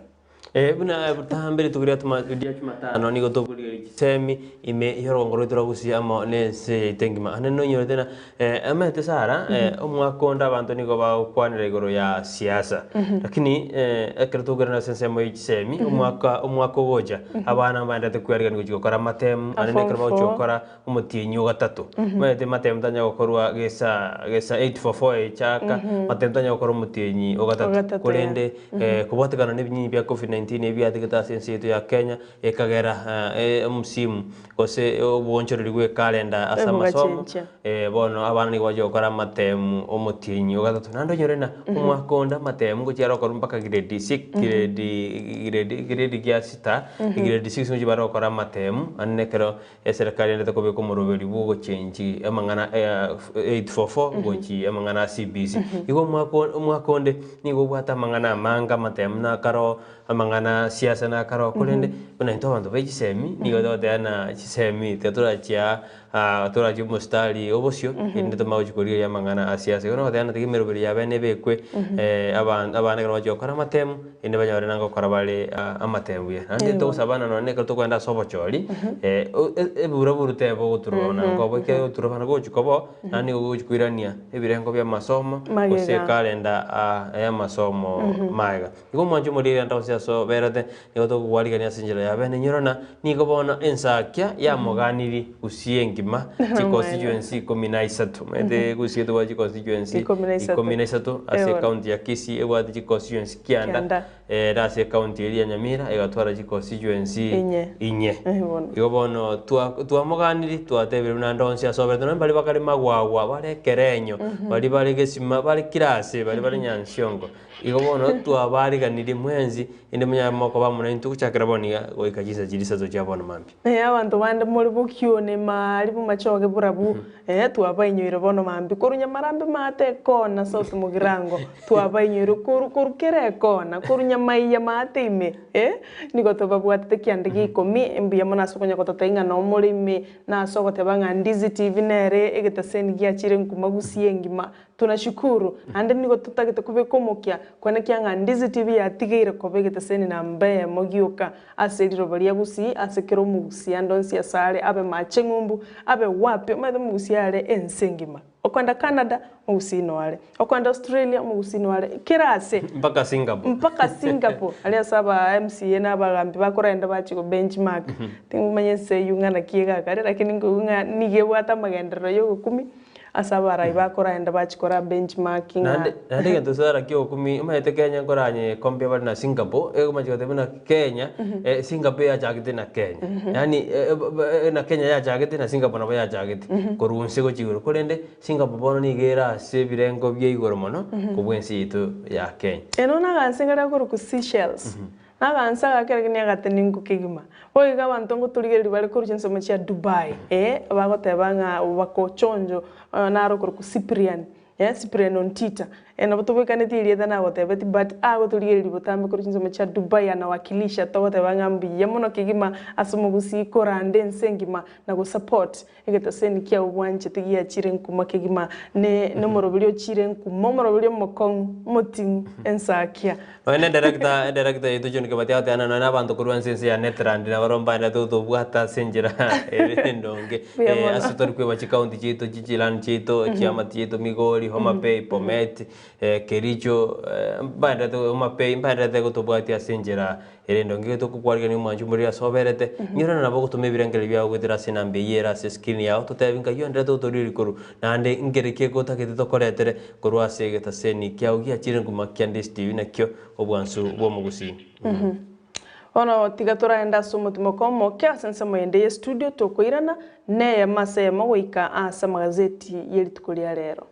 Eh, buna botambe rituko ria tuma ria Jumatano nigo tokorigereria chisemi ime y'orogongo rwaito rwa Gusii amo na ense yaito engima. Ande nonyorete na eh, omanyete Sarah, eh, omwaka onde abanto nigo bagokwanera igoro ya siasa. Lakini eh, ekero tokoirana ase ensemo ye chisemi, omwaka omwaka ogocha, abana mbaendete kwearigania gochia gokora amatemu, A naende form ekero bagochia four. gokora Omotienyi o gatato. Omanyete matemo tanya gokorwa gesa gesa 844 echaka, matemo tanya gokorwa omotienyi o gatato. O gatato, Korende eh, kobwatekana na ebinyinyi bia Covid-19 ebiatigete ase ense yaito ya Kenya, ekagera eh, omsimu gose oboonchoreri bwa ekalenda ase amasomo, Ebogachenchia. eh, bono abana nigo bachia gokora amatemu omotienyi o gatato. Naende onyore ng'a omwaka onde amatemu ngochia are gokorwa mpaka grade six, grade grade grade gia sita, grade six ngochia bare gokora amatemu, naende ekero Eserekari endete kobeka omoroberi bw'ogochenchi amang'ana ya 844 gochi amang'ana a CBC. Igo omwaka o- omwaka onde nigo obwate amang'ana amange amatemu nakaro, amang'ana a siasa nakaro, korende buna intwe abanto ba chisemi nigo togoteba na chisemi tiga torachia torachie omostari obosio erinde tomanye gochi korigereria amang'ana a siasa. Igo nogoteba ng'a tiga emeroberi yabe nebekwe aban abana ekero bagochia gokora amatemu. Erinde banyore nanga gokora bare amatemo buya. Naende togosabana nonye ekero tokogenda ase obochori, eburaburu teba ogoturubana nanga obo ekiagera ogoturubana gochi koba naende nigo gochi koirania ebirengo bia amasomo gose Magega. ekalenda ya amasomo magega. Igo omwancho omoriri rende onsi ase oberete, nigo tokogwarigania ase enchera ya bene nyorana, nigo bono ensakia yamoganiri gusii engima chiconstituency ikomi na isato. Omanyete gusii tobwate chiconstituency Ikomi na isato. ikomi na isato ase Eeh. ecounty ya Kisii ebwate chiconstituency kianda, Kianda. ere ase ecounty eria ya Nyamira egatwara chiconstituency Inye. inye. Eeh bono. Igo bono twa twamoganiri twatebire buna ande onsi ase oberete nonye baria bakare magwagwa bare ekerenyo, baria bare gesima bare kera ase baria bare nyansiongo. Igo bono twabariganirie mwensi, inde monyare mokoba amo naintwe gochakera bono iga goika chinsa chiria isato chia bono mambia. Ee, abanto bande more bokione maari bomachoge borabu, ee, twabainyoire bono mambia. Korwa Nyamarambe maate ekona South Mugirango, twabainyoire korwa korwa kera ekona, korwa Nyamaiya maate ime, ee, nigo tobabwatete kianda gia ikomi, mbuya mono ase okonya gototebia ng'a noo more ime, na ase ogoteba ng'a Ndizi TV nere egetaseni giachire nkuma gusii engima. Tunashukuru, naende nigo totagete kobeka omokia koenekia ng'a Ndizi TV yatigeire koba egeteseni namba eyemo gioka ase riroba ria Gusii ase kera omogusii ande onsi asare abe mache ng'umbu abe wapi omanyete omogusii are ense engima. Okoenda Canada omogusii noare, okoenda Australia omogusii noare, kera ase. Mpaka Singapore. Mpaka Singapore aria ase aba MCA na abagambi bakorenda bachie go benchmark. Tingomanya ense eywo ng'a naki egakare lakini nkoigwa ng'a nigo ebwate amagenderero ya ogokumia. Ase abarai bakoraenda bachie kora benchmarking ng'a. Naende naende egento Sarah ki'ogokumia, omanyete Kenya nkoranye compare bare na Singapore, egomanya goteba buna Kenya, Singapore eyachagete na Kenya. Yaani na Kenya yachagete na Singapore nabo yachagete, korwa inse gochia igoro. Korende Singapore bono nigo ere ase ebirengo bia igoro mono, kobua ense yaito ya Kenya. Ero naganse karia korokwa Seychelles. Nagansa agakera kegima agatenenku kegima. Boigo abanto ngotorigereria bare korwa chinsemo chia Dubai, ee, bagoteba ng'a bakochonjo naro okorokwa Cyprian, ee, Cyprian Ontita. Ee, nabo tobwekaneti erieta nagotebetie but agotorigereria botambe korwa chinsemo chia Dubai anawakilisha togoteba ng'a mbuya mono kegima ase omogusii koranda ense engima na gosupport egetaseni kiao bwanchete giachire nkuma kegima, ne nomoroberi ochire nkuma, omoroberi omokong'u, omoting'u, ensakia. Nonya ne director, edirector yaito John Kibati agoteba ng'a nonya na abanto korwa ase ense ya Netherland nabo mbaendete gotobwata ase enchera ere endonge. Mbuya mono. Ase tori kweba chicounty chiaito, chichirani chiaito, chiamate chiaito, Migori, Homa Bay, Bomet. Kericho, mbaenderete Homa Bay, mbaenderete gotobwatia ase enchera ere endonge. Igo tokokwarigania omwancho omoriri ase oberete, nyora nabo ogotoma ebirengererio biago goetera ase enamba eyio ere ase escreen yao, totebi nkai oenderete gotoria rikoro, naende nkere ki otagete tokoretere korwa ase egetaseni kiao giachire nkuma kia Ndisi TV nakio obwansu bw'omogusii. Bono tiga toraende ase omotimoko omoke ase ensemo ende y'estudio tokoirana neyemo ase eyemo goika ase amagazeti ye rituko ria rero.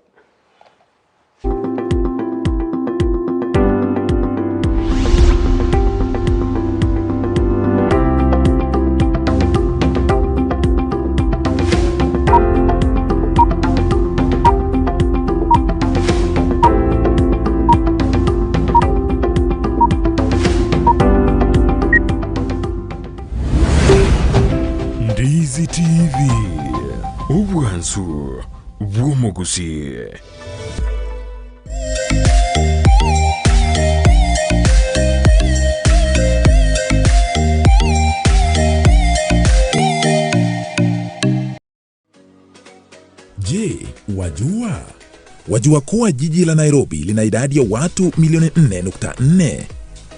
Ndizi TV, obwansu bw'omogusii. Je, wajua? Wajua kuwa jiji la Nairobi lina idadi ya watu milioni 4.4?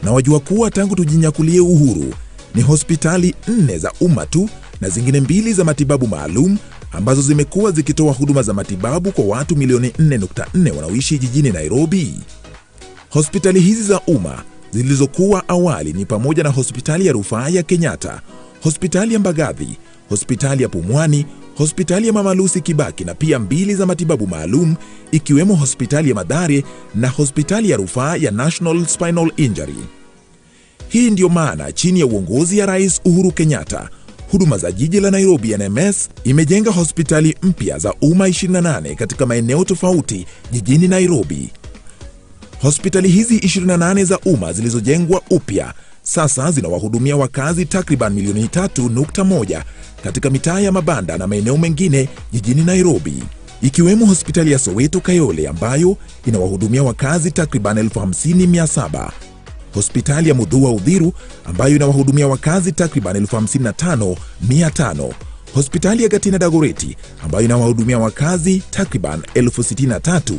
Na wajua kuwa tangu tujinyakulie uhuru ni hospitali nne za umma tu na zingine mbili za matibabu maalum ambazo zimekuwa zikitoa huduma za matibabu kwa watu milioni 4.4 wanaoishi jijini Nairobi. Hospitali hizi za umma zilizokuwa awali ni pamoja na hospitali ya rufaa ya Kenyatta, hospitali ya Mbagathi, hospitali ya Pumwani, hospitali ya Mama Lucy Kibaki na pia mbili za matibabu maalum ikiwemo hospitali ya Mathare na hospitali ya rufaa ya National Spinal Injury. Hii ndiyo maana chini ya uongozi ya Rais Uhuru Kenyatta, huduma za jiji la Nairobi NMS imejenga hospitali mpya za umma 28 katika maeneo tofauti jijini Nairobi. Hospitali hizi 28 za umma zilizojengwa upya sasa zinawahudumia wakazi takriban milioni 3.1 katika mitaa ya mabanda na maeneo mengine jijini Nairobi, ikiwemo hospitali ya Soweto Kayole ambayo inawahudumia wakazi takriban 50,700, hospitali ya Mudhua Udhiru ambayo inawahudumia wakazi takriban 55,500, hospitali ya Gatina Dagoreti ambayo inawahudumia wakazi takriban 63,000,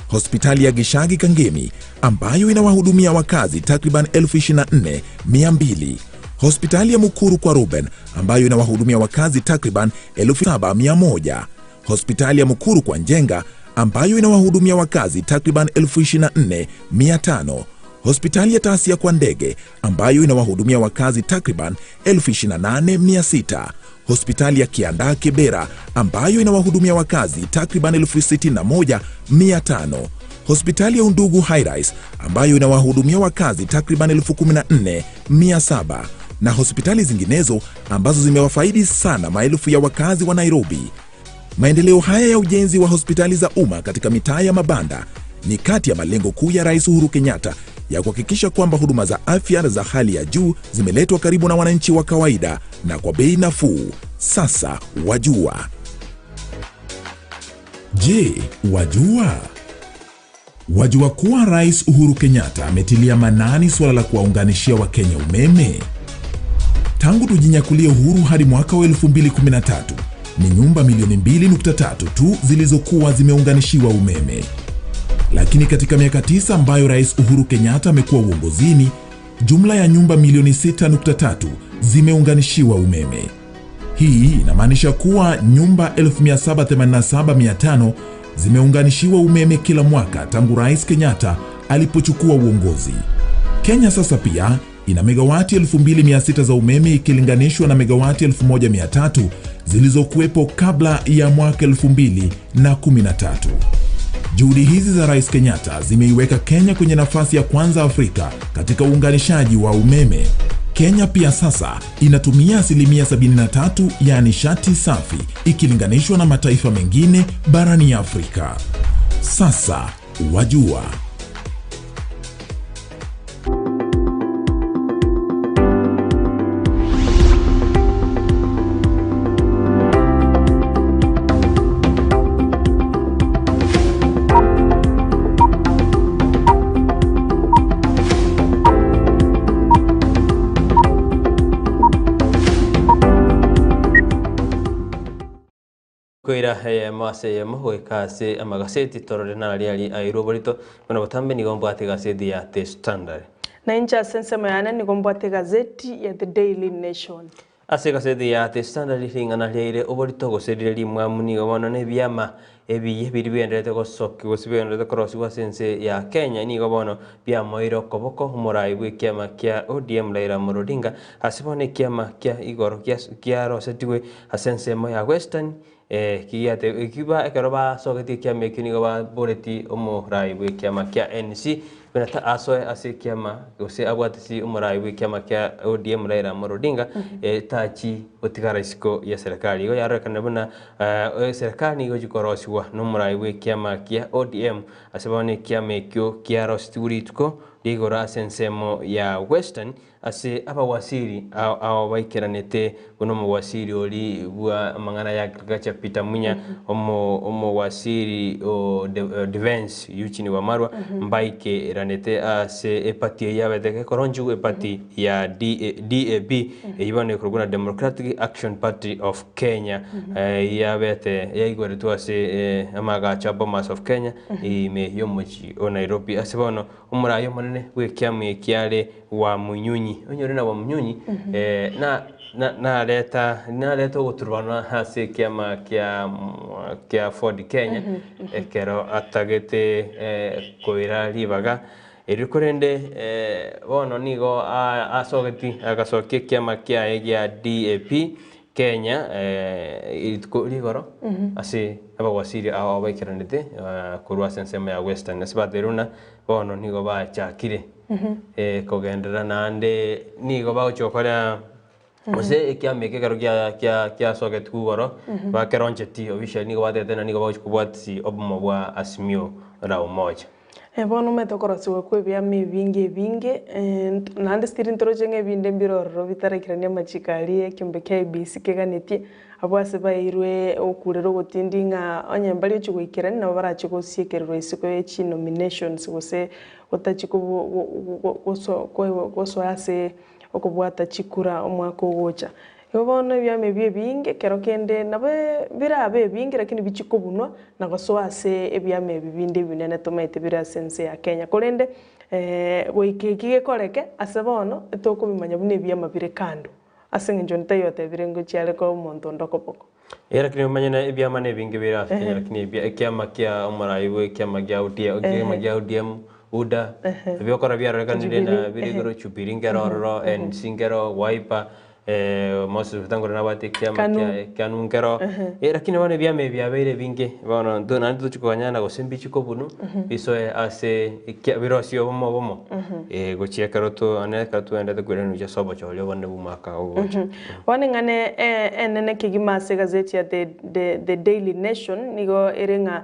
hospitali ya Gishagi Kangemi ambayo inawahudumia wakazi takriban 24,200, hospitali ya Mukuru kwa Ruben ambayo inawahudumia wakazi takriban 7,100, hospitali ya Mukuru kwa Njenga ambayo inawahudumia wakazi takriban 24,500, hospitali ya Tasia kwa Ndege ambayo inawahudumia wakazi takriban 28,600, hospitali ya Kiandaa Kibera ambayo inawahudumia wakazi takriban 61,500, hospitali ya Undugu Highrise ambayo inawahudumia wakazi takriban 14,700 na hospitali zinginezo ambazo zimewafaidi sana maelfu ya wakazi wa Nairobi. Maendeleo haya ya ujenzi wa hospitali za umma katika mitaa ya mabanda ni kati ya malengo kuu ya Rais Uhuru Kenyatta ya kuhakikisha kwamba huduma za afya za hali ya juu zimeletwa karibu na wananchi wa kawaida na kwa bei nafuu. Sasa wajua. Je, wajua? Wajua kuwa Rais Uhuru Kenyatta ametilia manani suala la kuwaunganishia Wakenya umeme? Tangu tujinyakulie uhuru hadi mwaka wa 2013 ni nyumba milioni 2.3 tu zilizokuwa zimeunganishiwa umeme. Lakini katika miaka tisa ambayo Rais Uhuru Kenyatta amekuwa uongozini, jumla ya nyumba milioni 6.3 zimeunganishiwa umeme. Hii inamaanisha kuwa nyumba 1787,500 zimeunganishiwa umeme kila mwaka tangu Rais Kenyatta alipochukua uongozi. Kenya sasa pia ina megawati 2600 za umeme ikilinganishwa na megawati 1300 zilizokuwepo kabla ya mwaka 2013. Juhudi hizi za Rais Kenyatta zimeiweka Kenya kwenye nafasi ya kwanza Afrika katika uunganishaji wa umeme. Kenya pia sasa inatumia asilimia 73 ya nishati safi ikilinganishwa na mataifa mengine barani Afrika. Sasa wajua. Koira eyemo ase eyemo goika ase amagaseti torore nari aria airwe oborito, buna botambe nigo mbwate egaseti ya The Standard. Na inche ase ensemo yane nigo mbwate egazeti ya The Daily Nation. Ase egaseti ya The Standard ring'ana riaire oborito gose rire rimwamu nigo bono nebiama ebiya biria bigendererete gosokia gose bigendererete korosigwa ase ense ya Kenya nigo bono biamoeire okoboko omorai bw'ekiama kia ODM Raila Amolo Odinga ase bono ekiama kia igoro kiarosetigwe Ase ensemo ya Western, kigiate ekiba ekero basogetie ekiama ekio nigo baboreti omorai bw'ekiama kia NC buna ta asoe ase ekiama gose abwatisi omorai bw'ekiama kia ODM Raila Amolo Odinga tachi gotigara isiko ya serikali. Igo yarorekanire buna eserikali nigo egochi korosigwa na omorai bw'ekiama kia ODM ase bono ekiama ekio kiarosetigwe rituko ria igoro ase ensemo ya Western Ase abawasiri ao ao baikeranete, buna omowasiri oria bwa amang'ana ya agriculture Peter Munya, omo omowasiri o defence Eugene Wamalwa, mbaikeranete ase epati eyio yabete gekoronchigwa epati ya DAP, eyio bono ekorokwa buna Democratic Action Party of Kenya, eyio yabete yaigweretwe ase amagacho a Bomas of Kenya ime y'omochie o Nairobi. Ase bono Omoraia omonene bw'ekiama eki are Wamunyunyi, onye ore na Wamunyunyi, na na nareta nareta ogoturubana ase ekiama kia kia Ford Kenya, ekero atagete koira ribaga erio korende bono nigo asogeti agasokia ekiama kiaye gia DAP Kenya rituko rigoro ase abawasiri ao baikeranete korwa ase ensemo ya Western ase batebirie buna bono nigo bachakire kogenderera naende nigo bagochia gokora gose ekiama eke ekero kiasogetigwe igoro bakeroncheti officially nigo batebete ng'a nigo bagochia kobwatisia obomo bwa Azimio la Umoja. Bono omanyete okorosiwa kw'ebiama ebinge ebinge, naende still ntoroche ng'a ebinde mbire ororo bitaraikeraneria amachiko aria ekiombe kia IEBC keganetie, abwo ase baeirwe okurera ogotindi ng'a onye mbari ochia goikerania nabo barache gosiekererwa isiko ye chinominations gose gotachi gosoa ase okobwata chikura omwaka ogocha. Igo bono ebiama ebi ebinge ekero kende nabo birabe ebinge lakini bichie kobunwa na gosoa ase ebiama ebi binde ebinene tomaete bire ase ense ya Kenya. Korende goika eki gekoreke ase bono etokobimanya buna ebiama bire kando ase eng'encho onde taiyo otebire ngochia are koa omonto onde okoboko. Ee lakini omanye na ebiama nebinge bire ase Kenya lakini ebia ekiama kia omorai bwe ekiama gia ODM ekiama gia ODM UDA ebiokora biarorekanire na bire igoro Jubilee nkero ororo NC nkero Wiper Moses Wetangula nabwate ekiama Kanu. kiaye Kanu nkero eh lakini bono ebiama ebi biabeire ebinge bono nto naende tochi koganyana gose mbichi kobunu bisoe ase ekia birosie obomo obomo gochia ekero to one ekero toendete koirana gochia ase obochori obonene bwa omwaka ogocha. Bono eng'ana enene kegima ase egazeti ya The, The, The Daily Nation nigo ere ng'a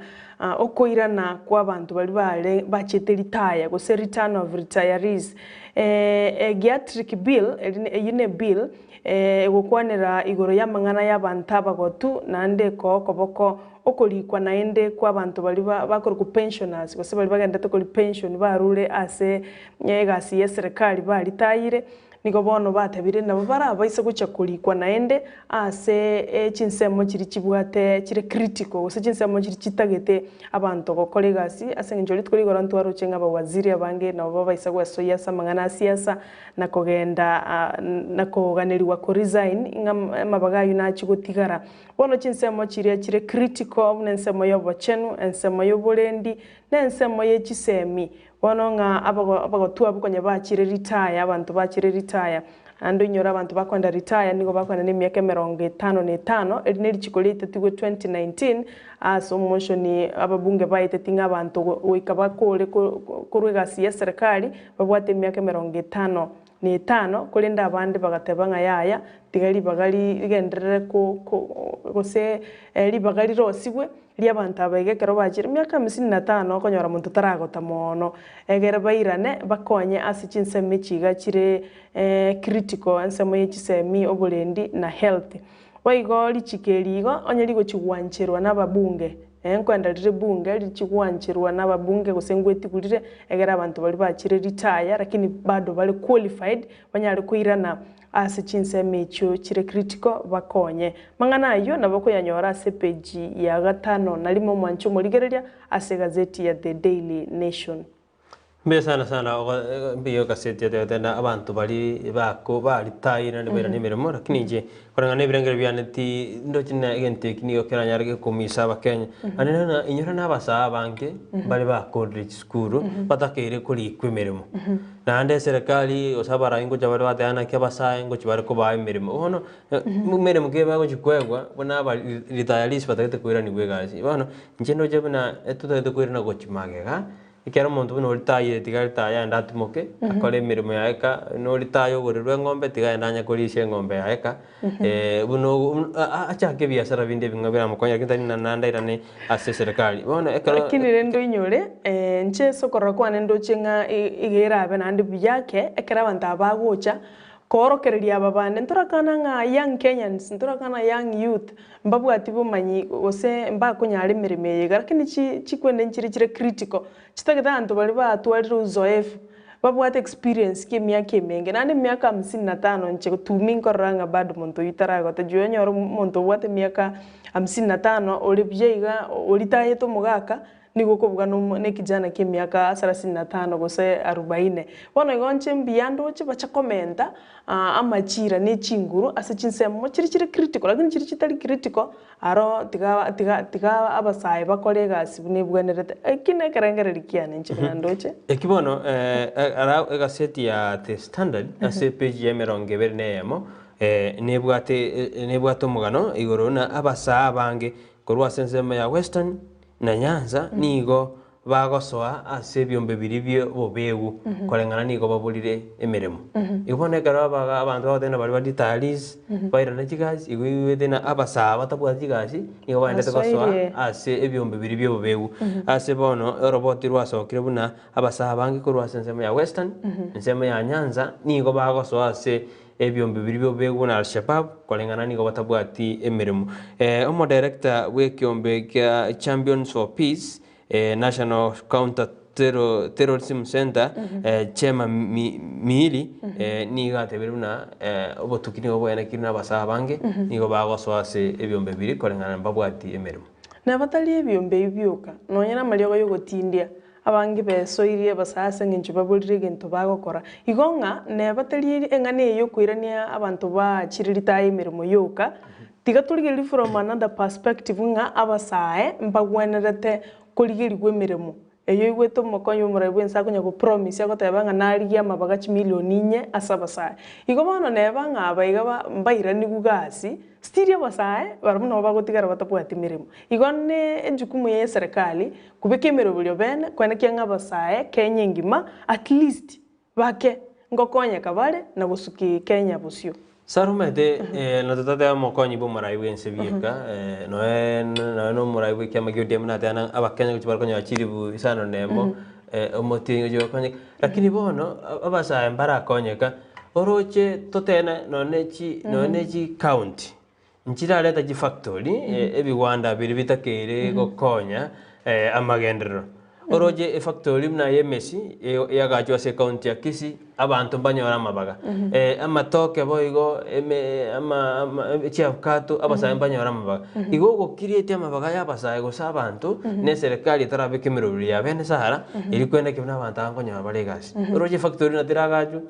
okoirana kw'abanto baria bare bachete ritaya gose return of retirees. Egiatric Bill, eri eyio ne bill egokwanera igoro y'amang'ana y'abanto abagotu naende ekoa okoboko okorikwa naende kw'abanto baria ba bakorokwa pensioners gose baria bagenderete kori pension barure ase egasi y'eserekari baritayire. Nigo bono batebire nabo barabaise gochia korikwa naende ase chinsemo chiria chibwate chire critical gose chinsemo chiria chitagete abanto gokora egasi ase eng'encho rituko rigoro ntwaroche ng'a abawaziri abange nabo babaisa gwesoyia ase amang'ana a siasa na kogenda na koganerigwa ko resign ng'a amabaga ayio nachie gotigara. Bono chinsemo chiria chire critical buna ensemo ya obochenu, ensemo ya oborendi, na ensemo ye chisemi Bono ng'a abagotwa abwo konya bachire ritaya, abanto bachire ritaya, naende oinyore abanto bakoenda ritaya nigo bakoenda nemiaka emerongo etano na etano, eri nerichiko riaitetigwe 2019 ase omotion ababunge baeteti ng'a abanto goika bakore korwa egasi yeserikari babwate emiaka emerongo etano na etano, korende abande bagateba ng'a yaya, tiga ribaga rigenderere gose ribaga rirosigwe ri'abanto aba iga ekero bachire emiaka hamsini na tano okonyora monto taragota moono, egere bairane bakonye ase chinsemo echi iga chire critical, ensemo ye chisemi, oborendi na health. Boigo richiko eri igo onye rigochi gwancherwa na ababunge, nkoenda rire bunge richi gwancherwa na ababunge gose ngwetigwe rire, egere abanto baria bachire retire lakini bado bare qualified banyare koirana. ase chinsemo echio chire critical bakonye. Mang'ana ayio nabo okoyanyora ase epeji ya gatano na rimo omwanche omorigereria ase egazeti ya The Daily Nation. Mbuya sana sana ogo mbuya egaseti etebete na abanto baria bako baritaire naende bairane emeremo lakini inche koreng'ana na ebirengero biane ti ndoche na egento eki nigo keranyare gekomisa abakenya. Naende naro inyora na abasae abange mbare bakorire chisukuru batakeire korikwa emeremo. Naende eserekari gose abarai ngocha bare bateba naki abasae ngochi bare kobaa emeremo. Bono emeremo ki bagochi koegwa buna aba retirees batagete koiraniwa egasi. Bono inche ndoche buna etotagete koirana gochia magega. Ekero omonto buna oritayire tiga aritaye aende atimoke, akore emeremo yaye ka, buna oritaye ogorerwe eng'ombe tiga aende anye korisia eng'ombe yaye ka, buna ogo achake ebiasara binde ebing'ao biramokonye lakini tari na naende airane ase eserekari. Bono ekero. Lakini rende oinyore, inche ase okorora kwane ndoche ng'a iga erabe naende buya ake, ekero abanto aba bagocha, Koorokereria aba bande, ntorakana ng'a young Kenyans, ntorakana young youth, mbabwati bomanyi gose mbakonyara emeremo eye iga, lakini chi chikwende nchire chire critical, chitagete abanto baria batwarire uzoefu, babwate experience kia emiaka emenge. Naende emiaka hamsini na tano inche to me nkorora ng'a bado monto oyio taragota juu onyore omonto obwate emiaka hamsini na tano ore buya iga, oritayete omogaka, Nigo okobuga nekijana ki'emiaka sarasini na tano gose arubaine. Bono igo inche mbuya ndoche bache komenta amachira ne chinguru ase chinsemo chiria chire critical, lakini chiria chitari critical aro tiga tiga tiga abasae bakore egasi buna ebwenerete. Eki nekerengererio kiane inche buna ndoche. Eki bono ara egaseti ya The Standard ase epage ya emerongo ebere na eyemo nebwate nebwate omogano igoro buna abasae abange korwa ase ensemo ya Western na Nyanza nigo bagosoa ase ebiombe biria bi'obobegu koreng'ana nigo baborire emeremo. Igo bono ekero abaga abanto bagoteba ng'a baria ba retirees bairane chigasi, igo igwete ng'a abasaa batabwati chigasi nigo baendete gosoa Basoirie. ase ebiombe biria bi'obobegu. Ase bono oroboti rwasokire buna abasaa abange korwa ase ensemo ya Western, ensemo ya Nyanza nigo bagosoa ase Ebiombe biria bi'obobegu na Al-Shabaab koreng'ana nigo batabwati emeremo. Omodirector bw'ekiombe kia Champions for Peace National Counter Terrorism Centre Chema Miili nigo atebire buna obotuki nigo bwaenekire na abasae abange nigo bagosoa ase ebiombe biria koreng'ana mbabwati emeremo. Nabatari ebiombe ebi bioka, nonya namariogo y'ogotindia, Abange besoirie basae ase engencho baborire egento bagokora. Igo ng'a neba teri eng'ana eye y'okoirania abanto baachire ritaya emeremo yoka, tiga torigererie from another perspective ng'a abasae mbagwenerete korigerigwa emeremo. Eyio oigwete omokonyi bw'omorai bw'ense akonya go promise agoteba ng'a narigie amabaga chimilioni inye ase abasae. Igo bono neba ng'a aba iga ba mbairanigwe gasi, still abasae barabwo nabo bagotigara batabwati meremo. Igo ne ejukumu ya eserekari Kobeka emeroberio bene koenekia ng'a abasae Kenya engima at least bake ngokonyeka bare na gosuki Kenya bosio. Sarumete na totateba omokonyi bw'omorai bw'ense bieka, noe noe nomorai bw'ekiama kia ODM nateba ng'a abakenya gochia bare konyora chilifu isano na emo, omotienyi gochia gokonyeka. Lakini bono abasae mbarakonyeka, oroche totebe nonye chi nonye chicounty. Nchirareta chifactori, ebigwanda biria bitakeire gokonya amagenderero. Oroche efactori buna ya emesi yagachwa ase ecounty ya Kisii, abanto mbanyore amabaga. Amatoke boigo eme ama ama chiabukato abasae mbanyore amabaga. Igo ogokirieti amabaga ya abasae gose abanto, na eserekari etarabeka emeroberi ya bene sara, erio kwenda ki buna abanto aba nkonyora bare egasi. Oroche efactori na teragachwa.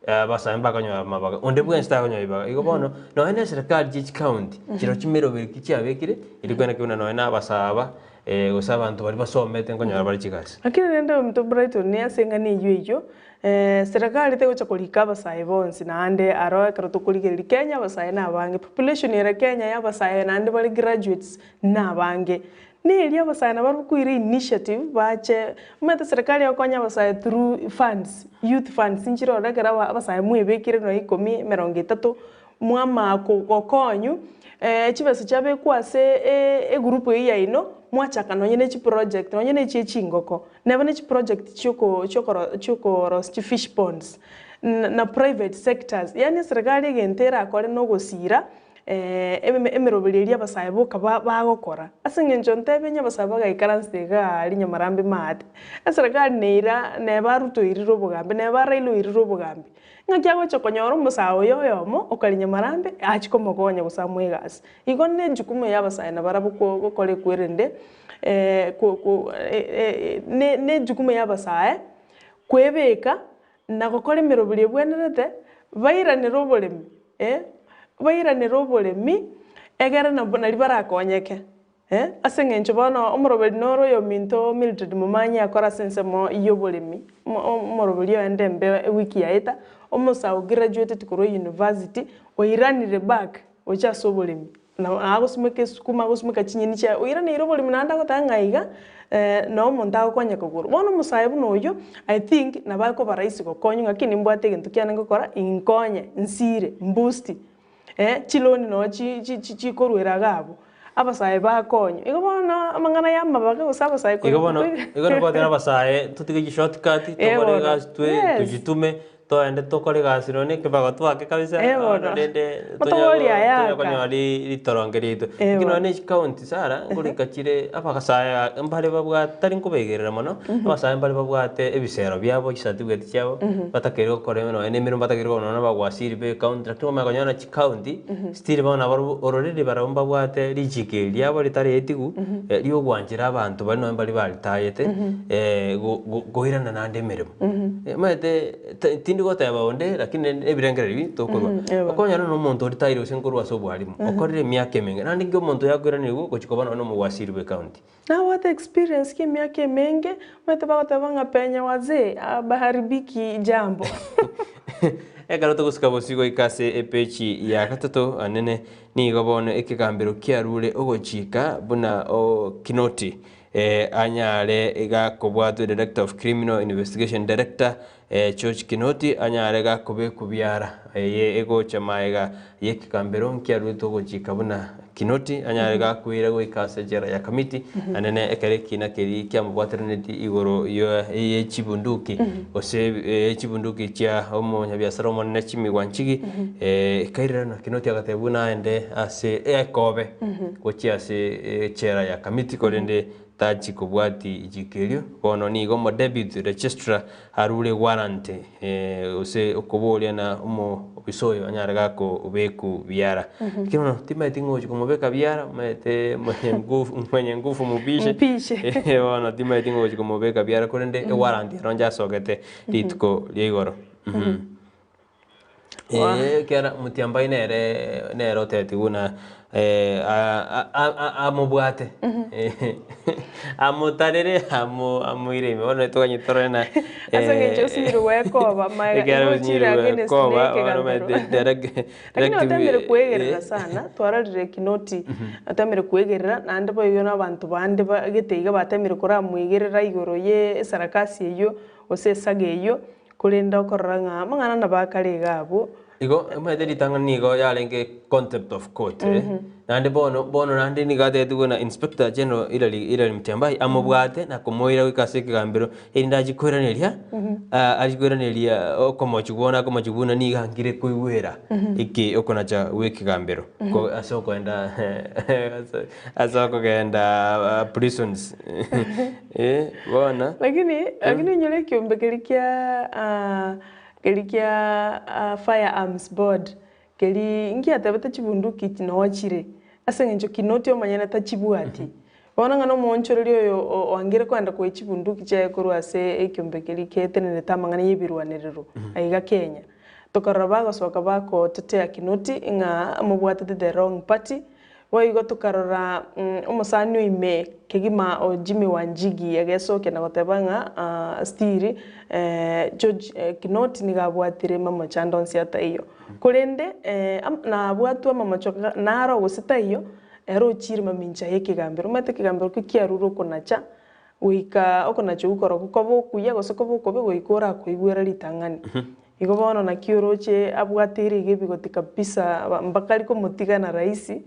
Abasae mbakonyora amabaga, onde bwensi takonyora ribaga. Igo bono, nonya na eserekari chie chicounty, chiro chimeroberi ki chiabekire, erio kwene ki buna nonya na abasae aba, gose abanto baria basomete nkonyora bare chigasi. Lakini rende omonto Brighton ase eng'ana eyio eyio, serikali tegocha korika abasae bonsi naende aro ekero tokorigereria Kenya abasae nabange, population ere Kenya ya abasae naende bare graduates nabange. Neria abasae nabarabwo koira initiative bache, omanyete serikali egokonya abasae through funds, youth funds nchire ororo ekero aba abasae mwebekire nonya ikomi, emerongo etato, mwamanya gokonywa, chibesa chiabekwa ase egroup eyio yaino, mwachaka nonye ne chiproject, nonye na echie chingoko, neba ne chiproject chioko chiokoro chiokorosia chifish ponds, na private sectors, yaani eserekari egento erakore nogosira. Emeroberi eria abasae boka bagokora, ase eng'encho ntebe onye abasae bagaikaransa igaa aria nyamarambe maate, eserekari neira neba Ruto oirire obogambi, neba Raila oirire obogambi, ng'aki agocha konyora omosae oyo oyomo okare nyamarambe achie komokonya gose amoe egasi. Igo ne ejukumu ya abasae nabarabwo gokora ekwerende ne ejukumu ya abasae kwebeka na gokora emeroberi ebwenerete, bairanere oboremi. Eh, bairanere oboremi, egere nabo naria barakonyeke. Eh, ase eng'encho bono omoroberi noro oyominto Mildred Momanyi akore ase ensemo y'oboremi, omo omoroberi oende embe ewiki yaeta, omosae o graduated korwa university, oiranire back gocha ase oboremi. Nabo agosimeka esukuma, agosimeka chinyeni chiaye, oiraneire oboremi naende agoteba ng'a iga, noo omonto agokonya kogoro. Bono omosae buna oyio, I think nabo akoba rahisi gokonywa ng'aki nimbwate egento kiane ngokora, inkonye, nsire, mboosti, chiloni noo chi chi chi chikorwera iga abwo, abasae bakonywe. Igo bono amang'ana ya amabaga gose abasae Igo bono, igo nabo twateba abasae totige chishortcut, Eh tokore bono, egasi twe yes. tujitume. Toende tokore egasi nonya nekebago twake kabisa, Eh bono bono. rende Motobori aya tonya aka. konyora ritoronge riaito. Eh Lakini bono. nonya ne chikaunti Sarah, nkorika chire abasae aa mbare babwate tari nkobegerera mono, abasae mbare babwate ebisero biabo, chicertificate chiabo, batakeire gokora nonya na emeremo batakeire gokora nonya na abawaziri ba ecounty, lakini omanye konyora chikaunti, still bono nabarobwo already barabwo mbabwate richiko eri riabo ritari etigu, riogwanchera abanto baria nonya mbari baritayete, go- go- goirana naende emeremo. Omanyete tindi goteba onde lakini ebirengererio ebi tokorwa. Okonyora na omonto oritaire gose nkorwa ase obwarimu, okorire emiaka emenge, naende inki omonto oyo akoiranerigwe gochia koba nonye na omowasiri bwe county. Nabwate experience ki emiaka emenge, omanyete bagoteba ng'a penye wazee baharibiki jambo. Ekero togosika bosio goika ase epeji ya gatato anene, nigo bono ekegambero kiarure ogochika buna o Kinoti Anyare iga kobwatwa Director of Criminal Investigation Director George Kinoti anyare iga kobekwa biara eye egocha maega yekegambero nkiaruetwe ogochika buna Kinoti anyare iga koira goika ase echela ya Kamiti anene ekero ekina keria kiamobwateraneti igoro ye chibunduki gose chibunduki chia omonyabiasara omonene Jimmy Wanjigi ekairerana Kinoti agatebwa buna aende ase ekobe. Gochia ase echela ya Kamiti, korende tachi kobwati ichiko erio. Bono nigo omodeputy registrar arure warrant gose okoboria na omobisa oyo anyare gakobeku biara. Lakini bono timanyeti ng'a ochi komobeka biara omanyete mwenye ngufu mwenye ngufu mupishe Mpishe. bono timanyeti ng'a ochi komobeka biara korende ewarrant ero nchasogete rituko ria igoro. Ee, ekiagera omotiambai nere nere otebetie buna amobwate amotarere amoire ime bono toganye torore na Ase eng'encho osinyire gwekoba maega ekiagera igo ochire osinyire against gwekoba na bono ekegambero. omanyete direct Lakini otemire kwegerera eh. sana, twarorire Kinoti otemire kwegerera naende boigo na abanto bande bagete iga batemire koramwegerera igoro ye esarakasi eywo gose esaga eywo. Korende okorora ng'a amang'ana nabo akare iga abwo. Igo omanyete ritang'ani nigo yarenge contempt of court eh. Naende bono bono naende nigo atebetigwe buna Inspector General Hillary Hillary Mutyambai amobwate na komoira goika ase ekegambero erinde achie koiraneria achie koiraneria okomochigwa bono akomochigwa buna nigo angire koigwera eke okonacha gwa ekegambero ko ase okoenda ase okogenda prisons eh bono. Lakini lakini onyore ekiombe keria kia keria kia firearms board keria ngiatebete chibunduki noo chire ase eng'encho Kinoti omonyene tachibwati. Bono ng'a nomoonchoreria oyo oangire kogenda koa chibunduki chiaye korwa ase ekiombe keria ketenerete amang'ana ya ebirwanerero aiga Kenya. Tokarora bagosoka bagotetea Kinoti ng'a mobwatete the wrong party, Boigo tokarora omosani o ime kegima o Jimmy Wanjigi agesokia na goteba ng'a still George Kinoti nigo abwatire mamocho ande onsi ataiyo. Korende nabwatwe amamocho naro gose taiyo, ere ochire mamincha y'ekegambero. Omanyete ekegambero ekio kiarure okonacha goika okonacha okwo korokwo kobe okuya gose kobe okobe goika orakoigwera ritang'ani. Igo bono naki oroche abwateire iga ebigoti kabisa mbakari komotiga na rahisi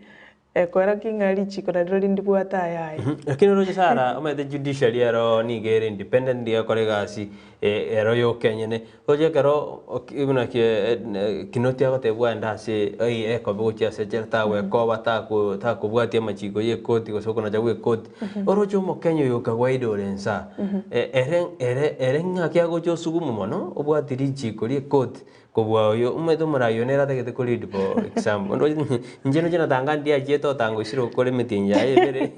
ekoera ki ng'a richiko nariro rindibwate ayaye. Lakini oroche Sarah omanyete judiciary ero nigo ere independent nigo ekora egasi. Ero yoka enyene. Roche ekero buna Kinoti agotebwa aende ase ekobe gochia ase echela tagwekoba takobwatia amachiko ya ekoti gose okonacha gwa ekoti. Oroche omokenya oyo kawaida ore nsa, ere ere ere ng'aki agocha osugumu mono obwati richiko ria ekoti kobua oyo omanyete omorai oyo nere atagete ko lead for example. Ndoche inche noche natanga ndiachiete otanga oisire gokora emetienyi yaye ebere,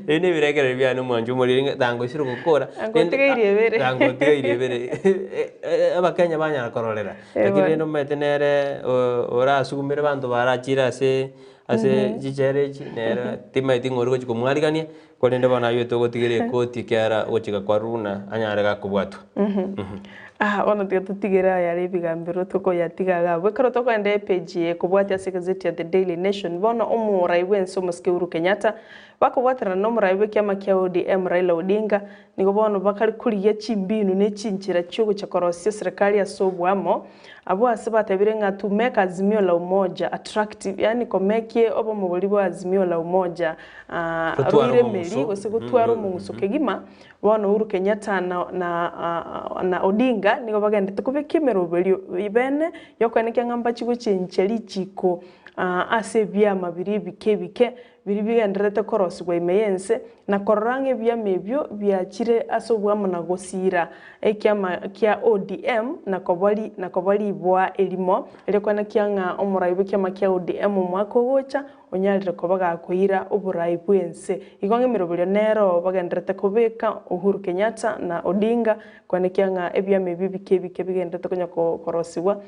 ebi na ebirekereri biane omwancho omoriri ng'a tanga oisire gokora Tanga otigaire ebere. Tanga otigaire ebere abakenya banyara kororera. Lakini rende omanyete nere orasugumere abanto barachire ase ase chichera echi nere timanyeti ng'a ori gochi komwarigania, korende bono aywo togotigera ekoti ekiagera ogochika kwarure buna anyare gakobwatwa. Aha, bono tiga totigere aya are ebigambero tokoyatiga iga abwo. Ekero tokoenda epage eye ekobwatia ase egazeti ya The Daily Nation, bono omorai bw'ense omosike Uhuru Kenyatta, bakobwaterana na omorai bw'ekiama kia ODM Raila Odinga, nigo bono bakare korigia chimbinu ne chinchera chiogochia korosia eserekari ase oboamo, abwo ase batebire ng'a to make Azimio la Umoja attractive, yaani komekie obomo boria bwa Azimio la Umoja Gotwara roire emeri omong'uso. gose gotwara omong'uso kegima. Bono Uhuru Kenyatta na na na Odinga nigo bagendete kobeka emeroberio bene yokoenekia ng'a mbachi gochenchia richiko ase ebiama biria ebike ebike biria bigendererete korosigwa ime y'ense, na korora ng'a ebiama ebio biachire ase oboamo na gosiira ekiama kia ODM na koba ri na koba riboa erimo riokoenekia ng'a omorai bw'ekiama kia ODM omwaka ogocha onyarire koba gakoira oborai bw'ense. Igo ng'a emeroberio nero bagendererete kobeka Uhuru Kenyatta na Odinga koenekia ng'a ebiama ebi ebike ebike bigendererete konya korosigwa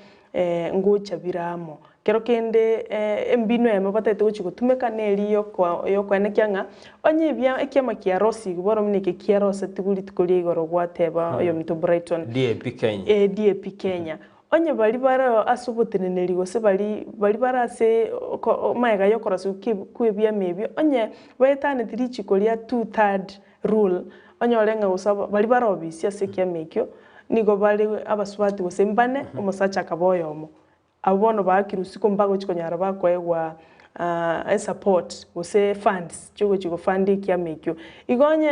ngocha bire amo. Kero kende embinu eyemo batagete gochia gotumeka neri yokoenekia ng'a onye ebia ekiama kiarosigwe bono buna eke kiarosetigwe rituko ria igoro gwateba oyominto Brighton DAP Kenya. Eh, DAP Kenya. Onye baria bare ase oboteneneri gose baria baria bare ase magega y'okorosigwa kw'ebiama ebio, onye baetaneti richiko ria two third rule, onyore ng'a gose baria bare obisi ase ekiama ekio, nigo bare abasubati gose mbane, omosacha akaba oyomo. Abwo bono baakirwe isiko mbagochi konyara bakoegwa esupport gose funds chiogochi gofund ekiama ekio. Igo onye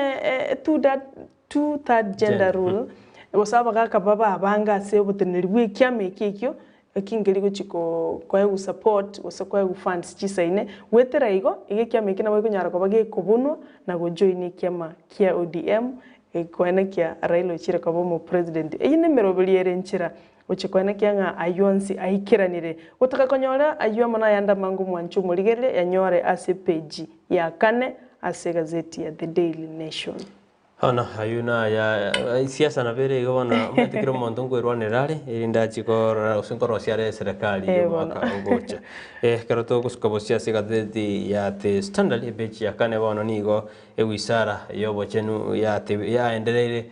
two third gender rule gose abagaka babe abange ase oboteneneri bwa ekiama ekio ekio, eki nkeri gochi koegwa support gose koegwa funds chisaine. Goetera igo, iga ekiama ekio nabo gekonyara koba gekobunwa na gojoin ekiama kia ODM gekoenekia Raila ochire koba omopresident. Eyio nemeroberi ere enchera Gochia koenekia ng'a ayio onsi aikeranire. Gotaka konyora ayio amo nayande amange omwanche omorigererie yanyore ase epeji ya kane ase egazeti ya The Daily Nation. Bono ayio naya siasa nabo ere igo bono omanyete kera omonto nkwerwanera are erinde achie korora gose nkorosia are eserekari Eh, bono. y'omwaka ogocha. Ekero togosuka bosio ase egazeti ya The Standard epeji ya kane bono nigo ewizara y'obochenu yatebe yaendereire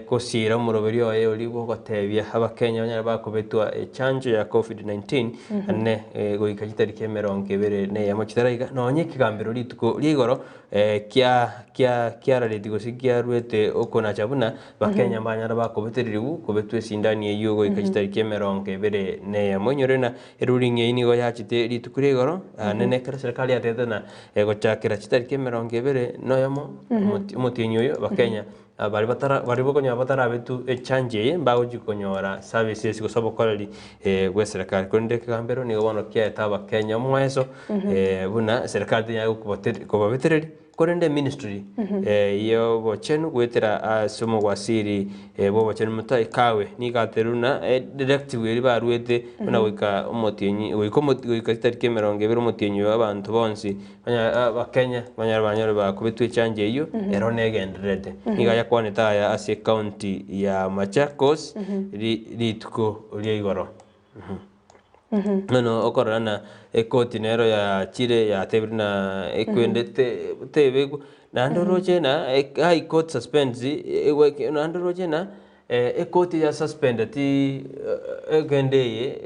Gosiira omoroberio oye oria bw'ogotebia Abakenya banyare bakobetwa echanjo ya Covid-19 ane goika chitariki emerongo ebere na eyemo chitaraika nonya ekegambero rituko ria igoro kia kia kiarareti gose kiaruete okonacha buna Bakenya mbanyare bakobetererigwa kobetwa esindani eyio goika chitariki emerongo ebere na eyemo. Inyore ng'a eruling eyio nigo yachete rituko ria igoro ane nekero serikali yatebete ng'a gochakera chitariki emerongo ebere na oyomo omotienyi oyo Abakenya Baria batara baria bokonyora batarabetu echanjo eye mbagochi konyora services gose obokoreri bw'eserekari. Korende ekegambero nigo bono kiaete abakenya omoeso buna eserekari tenyara gokobate kobabetereria korende eministry y'obochenu goetera ase omowasiri bw'obochenu Mutahi Kagwe nigo aterire buna edirective eria baruete buna goika omotienyi goika omo goika chitariki emerongo ebere omotienyi oyo abanto bonsi Abakenya banyare banyore bakobetwa echanjo eyio ero negendererete. Nigo ayakwanete aya ase ecounty ya Machakos rituko ria igoro. Bono okorora ng'a ekoti nero yachire yatebire ng'a ekwende tebekwa naende oroche ng'a high court suspends naende oroche ng'a Ekoti ya suspendeti egende eye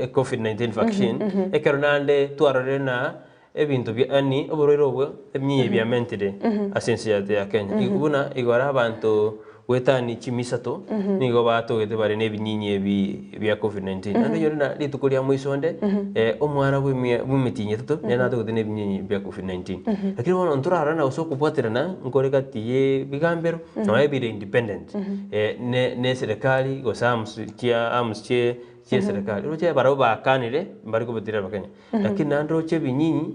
e covid 19 vaccine ekero naende twarorire na ebinto bia yaani oborwaire obwo ebinyinya biamentire ase ense yaito ya Kenya. Igo buna igoro abanto Goetani chimisato nigo batogete bare nebinyinyi ebi bia Covid-19. Naende onyore na rituko ria moiso onde, omwana bw'emia bw'emetienyi etato nere natogete nebinyinyi bia Covid-19. Lakini bono ntorarora na gose okobwaterana nkore gati ye ebigambero nonya ebire independent ne ne eserekari gose arms chia arms chie chia eserekari. Oroche barabwo bakanire mbari kobeterera abakenya. Lakini naende oroche ebinyinyi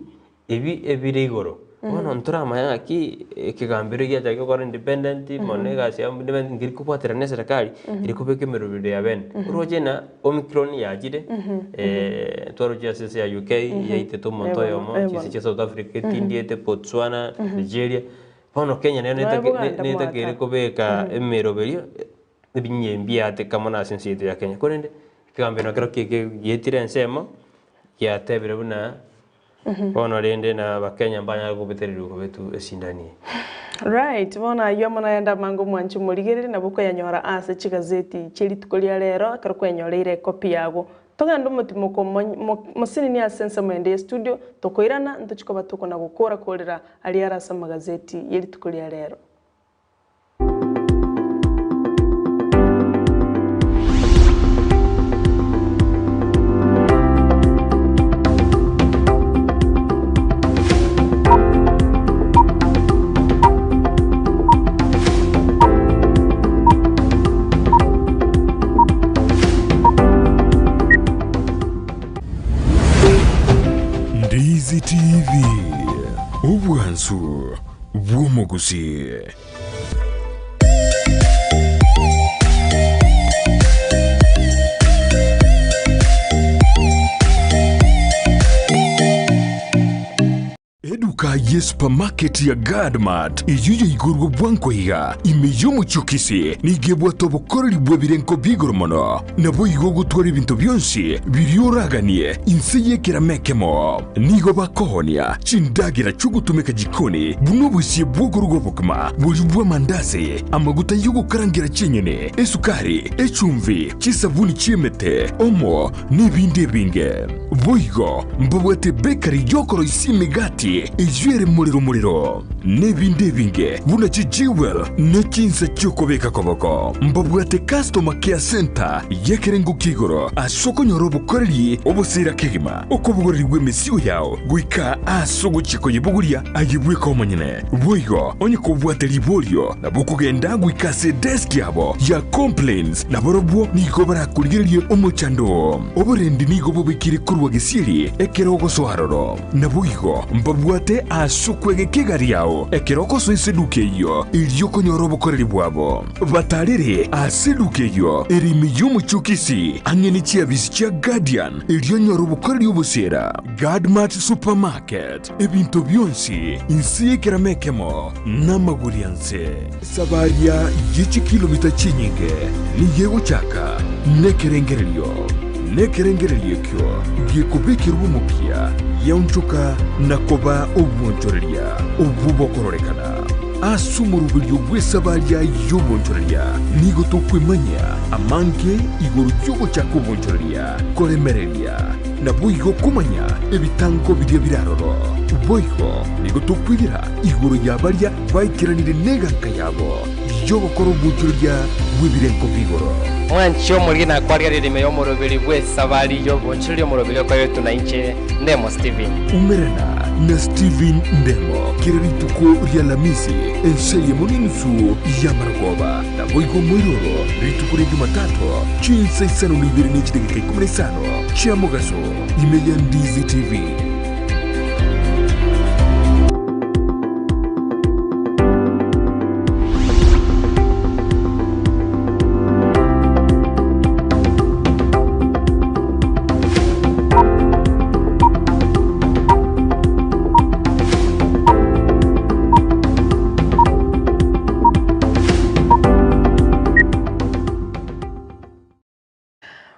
Ebi ebire igoro. Bono ntoramanya ng'aki ekegambero giachakire gokora independent, mono egasi yabo independent nkeri kobwaterana na eserekari, eri kobeka emeroberi ya bene. Oroche ng'a omicron yachire, twaroche ase ense ya UK, yaitete omonto oyomo, chinse chia South Africa etindiete, Botswana, Nigeria, bono Kenya nero Noe boganda netakeire mwaka. kobeka emeroberio ebinyinyi mbiate kamo na ase ense yaito ya Kenya. Korende, ekegambero nakero keke gietire ensemo, giatebire buna. Bono rende na Abakenya mbanyare kobetererigwa kobetu esindani eye. Right, bono ayio amo nayande amange omwanchi omorigereria nabo okoyanyora ase chigazeti chie rituko ria rero ekero kwenyoreire ekopi yago. Togende omotimoko mosinini ase ensemo ende ye studio tokoirana ntochi koba tokona gokora korera aria are ase amagazeti ye rituko ria rero. Ndizi TV, obwansu bw'omogusi. Eduka ye supermarket ya Guardmart eyio yaigorwe bwango iga ime y'omochie o Kisii nigo ebwate obokoreri bw'ebirengo bi'igoro mono. Naboigo ogotwara ebinto bionsi biria oraganie inse y'ekerama ekemo. Nigo bakoonia chindagera chi'ogotumeka jikoni buna obosie bw'okoruga obokima, boria bw'amandasi, amaguta y'ogokarangera chinyeni, esukari, echumbi, chisabuni chi'emete, omo, n'ebinde ebinge. Boigo mbabwate bakery y'okoroisia emegati eyio ere morero morero, n'ebinde ebinge buna chijewel ne chinsa chi'okobeka koboko. Mbabwate customer care centre y'ekerengo kia igoro ase okonyora obokoreri obosira kegima, okobogorerigwa emesigo yao goika ase ogochia koyebogoria aye bweka omonyene. Boigo onye kobwate riborio nabo okogenda goika ase edesk yabo ya complaints nabarobwo nigo barakorigererie omochando oo. Oborendi nigo bobekire korwa gesieri ekero ogosoa aroro. Naboigo mbabwate ase okwegeka egari yao ekero ogosoa eseduka eyio, erio okonyora obokoreri bwabo. Batarere ase eduka eyio ere ime y'omochie o Kisii, ang'e ne chiabisi chia Guardian, erio onyore obokoreri obosera. Guardmart Supermarket, ebinto bionsi inse y'ekerama ekemo namagori anse. Esabaria ye chikilomita chinyinge nigo egochaka nekerengererio, nekerengererio ekio gekobekerwa omokia giaonchoka na koba obwonchoreria obwo bokororekana. Ase omoroberio bw'esabaria y'obwonchoreria nigo tokwemanyia amange igoro y'ogochaka obwonchoreria, koremereria, naboigo komanya ebitango biria bire aroro. Boigo nigo tokwegera igoro ya baria Baikeranire neganka yabo y'ogokora obwochoreria bw'ebirengo bi'igoro. Mwanche omoriri na kwarigereria ime y'omoroberi bw'esabari y'obonchoreria omoroberi okoretwe na inche Ndemo Stephen. Umerana na Stephen Ndemo kera rituko ri'Alamisi ense eyemo n'enusu y'amarogoba, naboigo omoiroro rituko ria Jumatatu chinsa isano na ibere ne chidakika ikomi na isano chia mogaso ime ya Ndizi TV.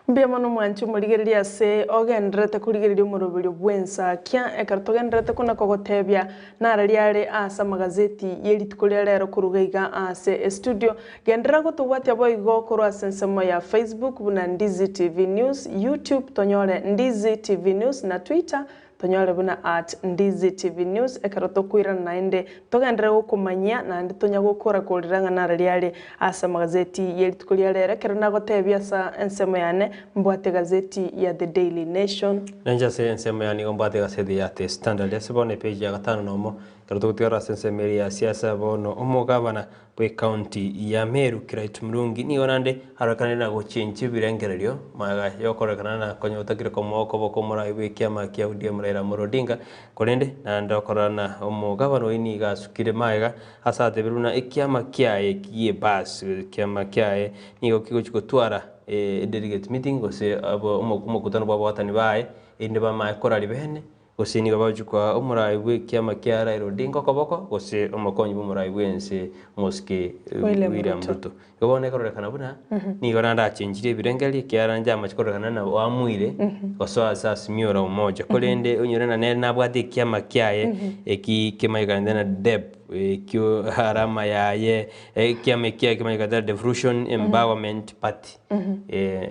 Mbuya mono mwanche omorigereria ase ogendererete korigereria omoroberio bw'ensakia, ekero togendererete kona kogotebia nararia are ase amagazeti ye rituko ria rero koruga iga ase estudio. Genderera gotobwatia boigo korwa ase ensemo ya Facebook buna Ndizi TV News, YouTube tonyore Ndizi TV News na Twitter. Tonyore buna at Ndizi TV News ekero tokoirana naende togenderere gokomanyia naende tonya gokora korera ng'a narari are ase amagazeti ye rituko ria rero ekero nagotebia ase ensemo yane mbwate egazeti ya The Daily Nation. Nainche ase ensemo yane nigo mbwate egazeti ya The Standard ase bono epage ya gatano na omo ekero togotigara ase ensemo eria ya siasa bono omogabana bw'ecounty ya Meru Kiraitu Murungi nigo naende arorekanire na gochenchia ebirengererio magega yokorekana na konya otakire komoa okoboko omorai bw'ekiama kia ODM Raila Amolo Odinga korende naende okorora na omogabana oyio nigo asukire magega ase atebire buna ekiama kiaye ki'ebasi ekiama kiaye nigo kigochi gotwara edelegate meeting gose omokutano bw'abawatani baye erinde bamae koraria bene Gose nigo bagochia koa omorai bw'ekiama kia Raila Odinga okoboko, gose omokonyi bw'omorai bw'ense omosike William William Ruto. Ruto. Igo bono ekororekana buna nigo naende achenchirie ebirengererio ekiagera inche amache kororekana buna oamuire gosoa ase Azimio la Umoja. Korende onyore na nere nabwate ekiama kiaye eki kemanyekanete na DEP ekio alama yaye ekiama ekiaye kemanyekanete na Devolution Empowerment Party.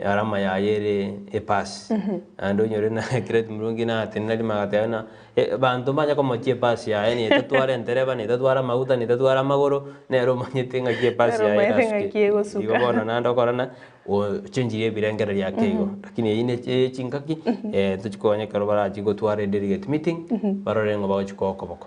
Alama yaye ere epasi, naende onyore na ekero emerungi natenena rimo agateba ng'a abanto mbanye komochia epasi yaye na etatwara entereba, na etatwara amaguta, na etatwara amagoro, nere omanyete ng'aki epasi Nere yaye omanyete erasuke. ng'aki egosuka. Igo bono naende okora ng'a ochenchirie ebirengererio ake igo. Lakini eyio ne eye chingaki tochi konya ekero barachi gotwara edelegate meeting, barore ng'a bagochi koa okoboko.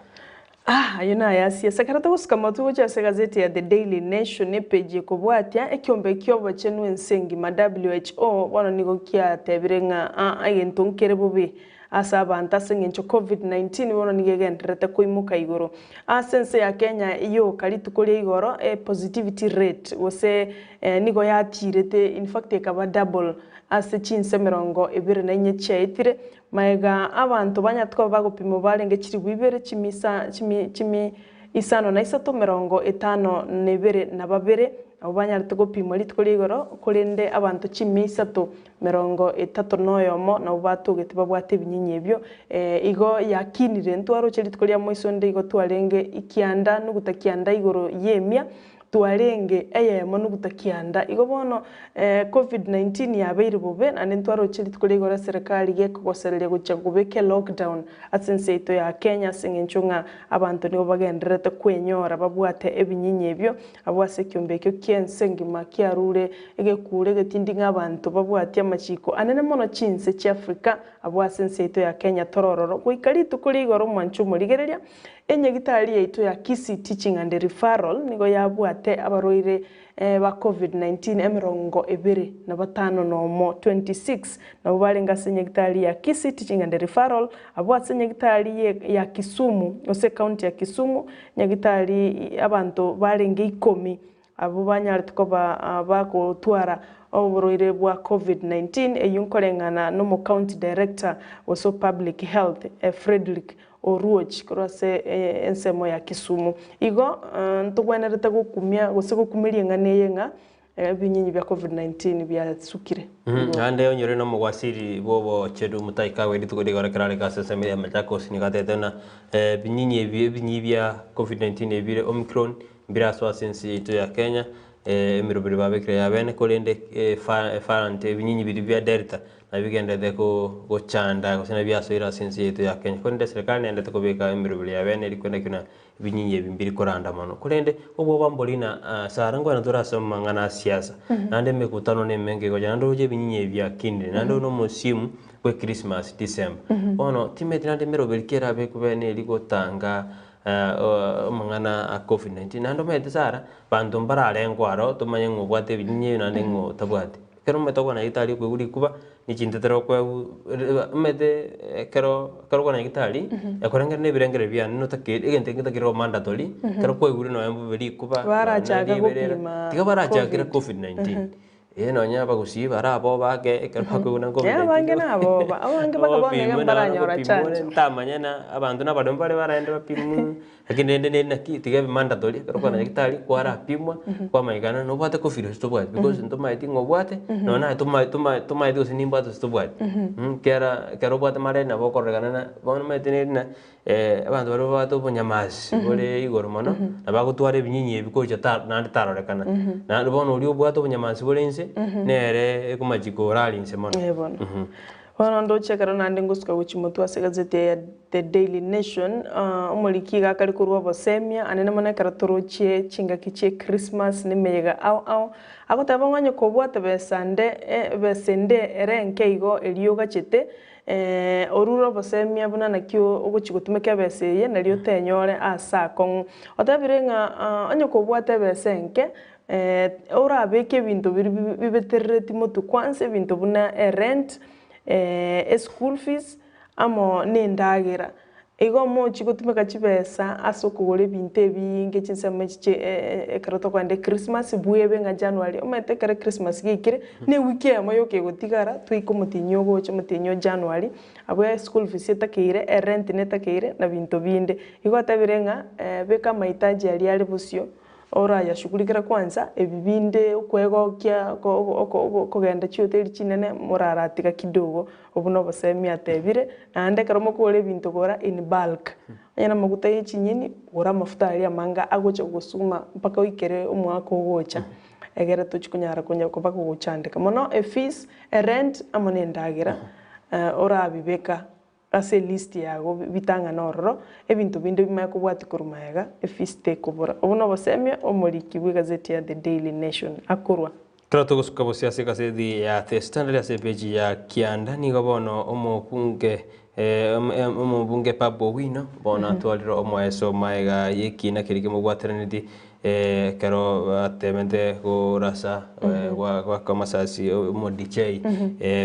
Ah, ayio naye asie. Ase ekero togosuka motwe gochia ase egazeti ya The Daily Nation, epeji ekobwatia, ekiombe ki'obochenu ense engima, WHO, bono nigo kiatebire ng'a aa egento nkere bobe ase abanto ase engencho Covid-19 bono nigo egendererete koimoka igoro. Ase ense ya Kenya yoka rituko ria igoro, positivity rate gose nigo yatiirete in fact ekaba double ase chinse emerongo ebere na inye chiaetire, Magega abanto banyarete koba bagopimwa barenge chilifu ibere chimisa chimi chimi isano na isato merongo etano na ibere na babere, abwo banyarete gopimwa rituko ria igoro, korende abanto chimia isato merongo etato na oyomo nabwo batogete babwate ebinyinyi ebio. Igo yakinire, ntwaroche rituko ria moiso onde igo twarenge ikianda nuguta kianda igoro y'emia, Twarenge eyemo nuguta kianda. Igo bono Covid 19 yabeire bobe naende ntwaroche rituko ria igoro eserekari gekogosereria gochia kobeka elockdown ase ense yaito ya Kenya ase eng'encho ng'a abanto nigo bagendererete kwenyora babwate ebinyinyi ebio abwo ase ekiombe ekio kiense engima kiarure egekuro egetindi ng'a abanto babwatie amachiko anene mono chinse chia Africa abwo ase ense yaito ya Kenya torororo goika rituko ria igoro omwancho omorigereria Enyagitari yaito ya Kisii Teaching and Referral nigo yabwate abarwaire ba Covid-19 emerongo ebere na batano nomo, 26, nabwo barenge ase enyagitari ya Kisii Teaching and Referral, abwo ase enyagitari ya Kisumu gose ecounty ya Kisumu, nyagitari abanto barenge ikomi Abwo banyarete koba bagotwara oborwaire bwa Covid-19, eyio nkoreng'ana n'omocounty director gose o public health Fredrick Oruoch korwa ase ensemo ya Kisumu. Igo ntogwenerete gokumia gose gokumeria eng'ana eye ng'a ebinyinyi bia Covid-19 biasukire. Naende onyore nomogwasiri bw'obochenu motaikawe rituko rigoro ekero arenge ase ensemo ya Machakos nigo atebete buna ebinyinyi ebi ebinyi bia Covid-19 ebire Omicron Mbire asoa ase ense yaito ya Kenya, emeroberi babekire yabene, korende efarant ebinyinyi biria bia Delta nabio bigenderete gochanda gose nabio biasoire ase ense yaito ya Kenya. Korende eserekari nendete kobeka emeroberi yabene eri korende buna ebinyinyi ebi mbiri koranda mono. Korende obwoba mbori na Sarah nkwane tore ase amang'ana a siasa, naende emekutano na emenge egocha naende oroche ebinyinyi ebi biakinire, naende oyo na omosimu bwe Christmas December. Bono timanyeti naende emeroberi ki erabekwe bene eri gotanga Amang'ana a Covid 19, naende omanyete Sarah, banto mbararengwe aro tomanye ng'a obwate ebinyinyi ebi naende ng'a otabwati. Ekero omanyete okogenda nyagetari okoigwa rikuba, ne chintetero okoegwa omanyete ekero ekero okogenda nyagetari, ekorengera na ebirengererio biane notakeire egento eke getakeire koba mandatory, ekero kwaigure nonye bobe rikuba, nonye Barachaka riberera, gopima tiga barachakera Covid. Covid 19. Ee nonya abagusii bare aboo bake ekero bakoigwa na Ee, abange Covid-19 naboba, abange mpaka bono iga bapimwe mbaranyora nabo chanjo. bapimwe ntamanya na abanto nabarembe bare baraende bapimwe, lakini rende nere naki tiga ebe mandatory ekero okogenda nyagetari kwarapimwa kwamanyekana nobwate covid gose tobwati because ntomaeti ng'a obwate nonya naye toma toma tomaeti gose nimbwate gose tobwati kera ekero obwate mareri nabo okororekana na bono omanyete nere na Abanto baria babwate obonyamasi bore igoro mono, na bagotwara ebinyinyi ebi gocha ta naende tarorekana. Naende bono oria obwate obonyamasi bore inse, nere ekomachia korara inse mono. Eh bono. Bono ndoche ekero naende ngosuka gochia motwe ase egazeti eye ya The Daily Nation, omoriki iga akare korwa obosemia, anene mono ekero torochie chingaki chie Christmas na emeyega ao ao, agoteba ng'a onye kobwate besa nde besa ende ere enke igo eria ogachete, orure obosemia buna naki ogochia gotumeka ebesa eye nario otenyore ase akong'u. Otebire ng'a onye kobwate ebesa enke, Orabeke ebinto biria bibeterereti motwe kwansa ebinto buna erent, eschool fees, amo na endagera. Igo omochie gotumeka chibesa ase okogora ebinto ebiinge chinsemo echi chie ekero tokogenda echristmas bwebe ng'a January, omanyete ekero echristmas yaikire, na ewiki eyemo yoka egotigara toike omotienyi ogocha omotienyi o January, abwo eschool fees etakeire, erent netakeire na binto binde. Igo otebire ng'a beka amahitaji aria are bosio. Orayashugurikere kwansa ebi binde okwegokia okogenda chihoteli chinene moraratiga kidogo, obwo nobosemi atebire, naende ekero mokogora ebinto gora in bulk, onye namaguta ye chinyeni, gora amafuta aria amange agocha gogosukuma mpaka oikere omwaka ogocha, egere tochi konyara konya koba kogochandeka. Mono efees, erent amo na endagera orabibeka. Ase elist yago bitang'ane ororo, ebinto binde bimanye kobwatia korwa magega, efees tekobora. Obwo nobosemia omoriki bw'egazeti ya The Daily Nation akorwa. Ekero togosuka bosio ase egaseti ya The Standard ase epeji ya kianda nigo bono omobunge omobunge Babu Owino bono atwarire omoeso magega y'ekina keria kemobwateraneti Ekero bateemete korasa goaka amasasi omo-DJ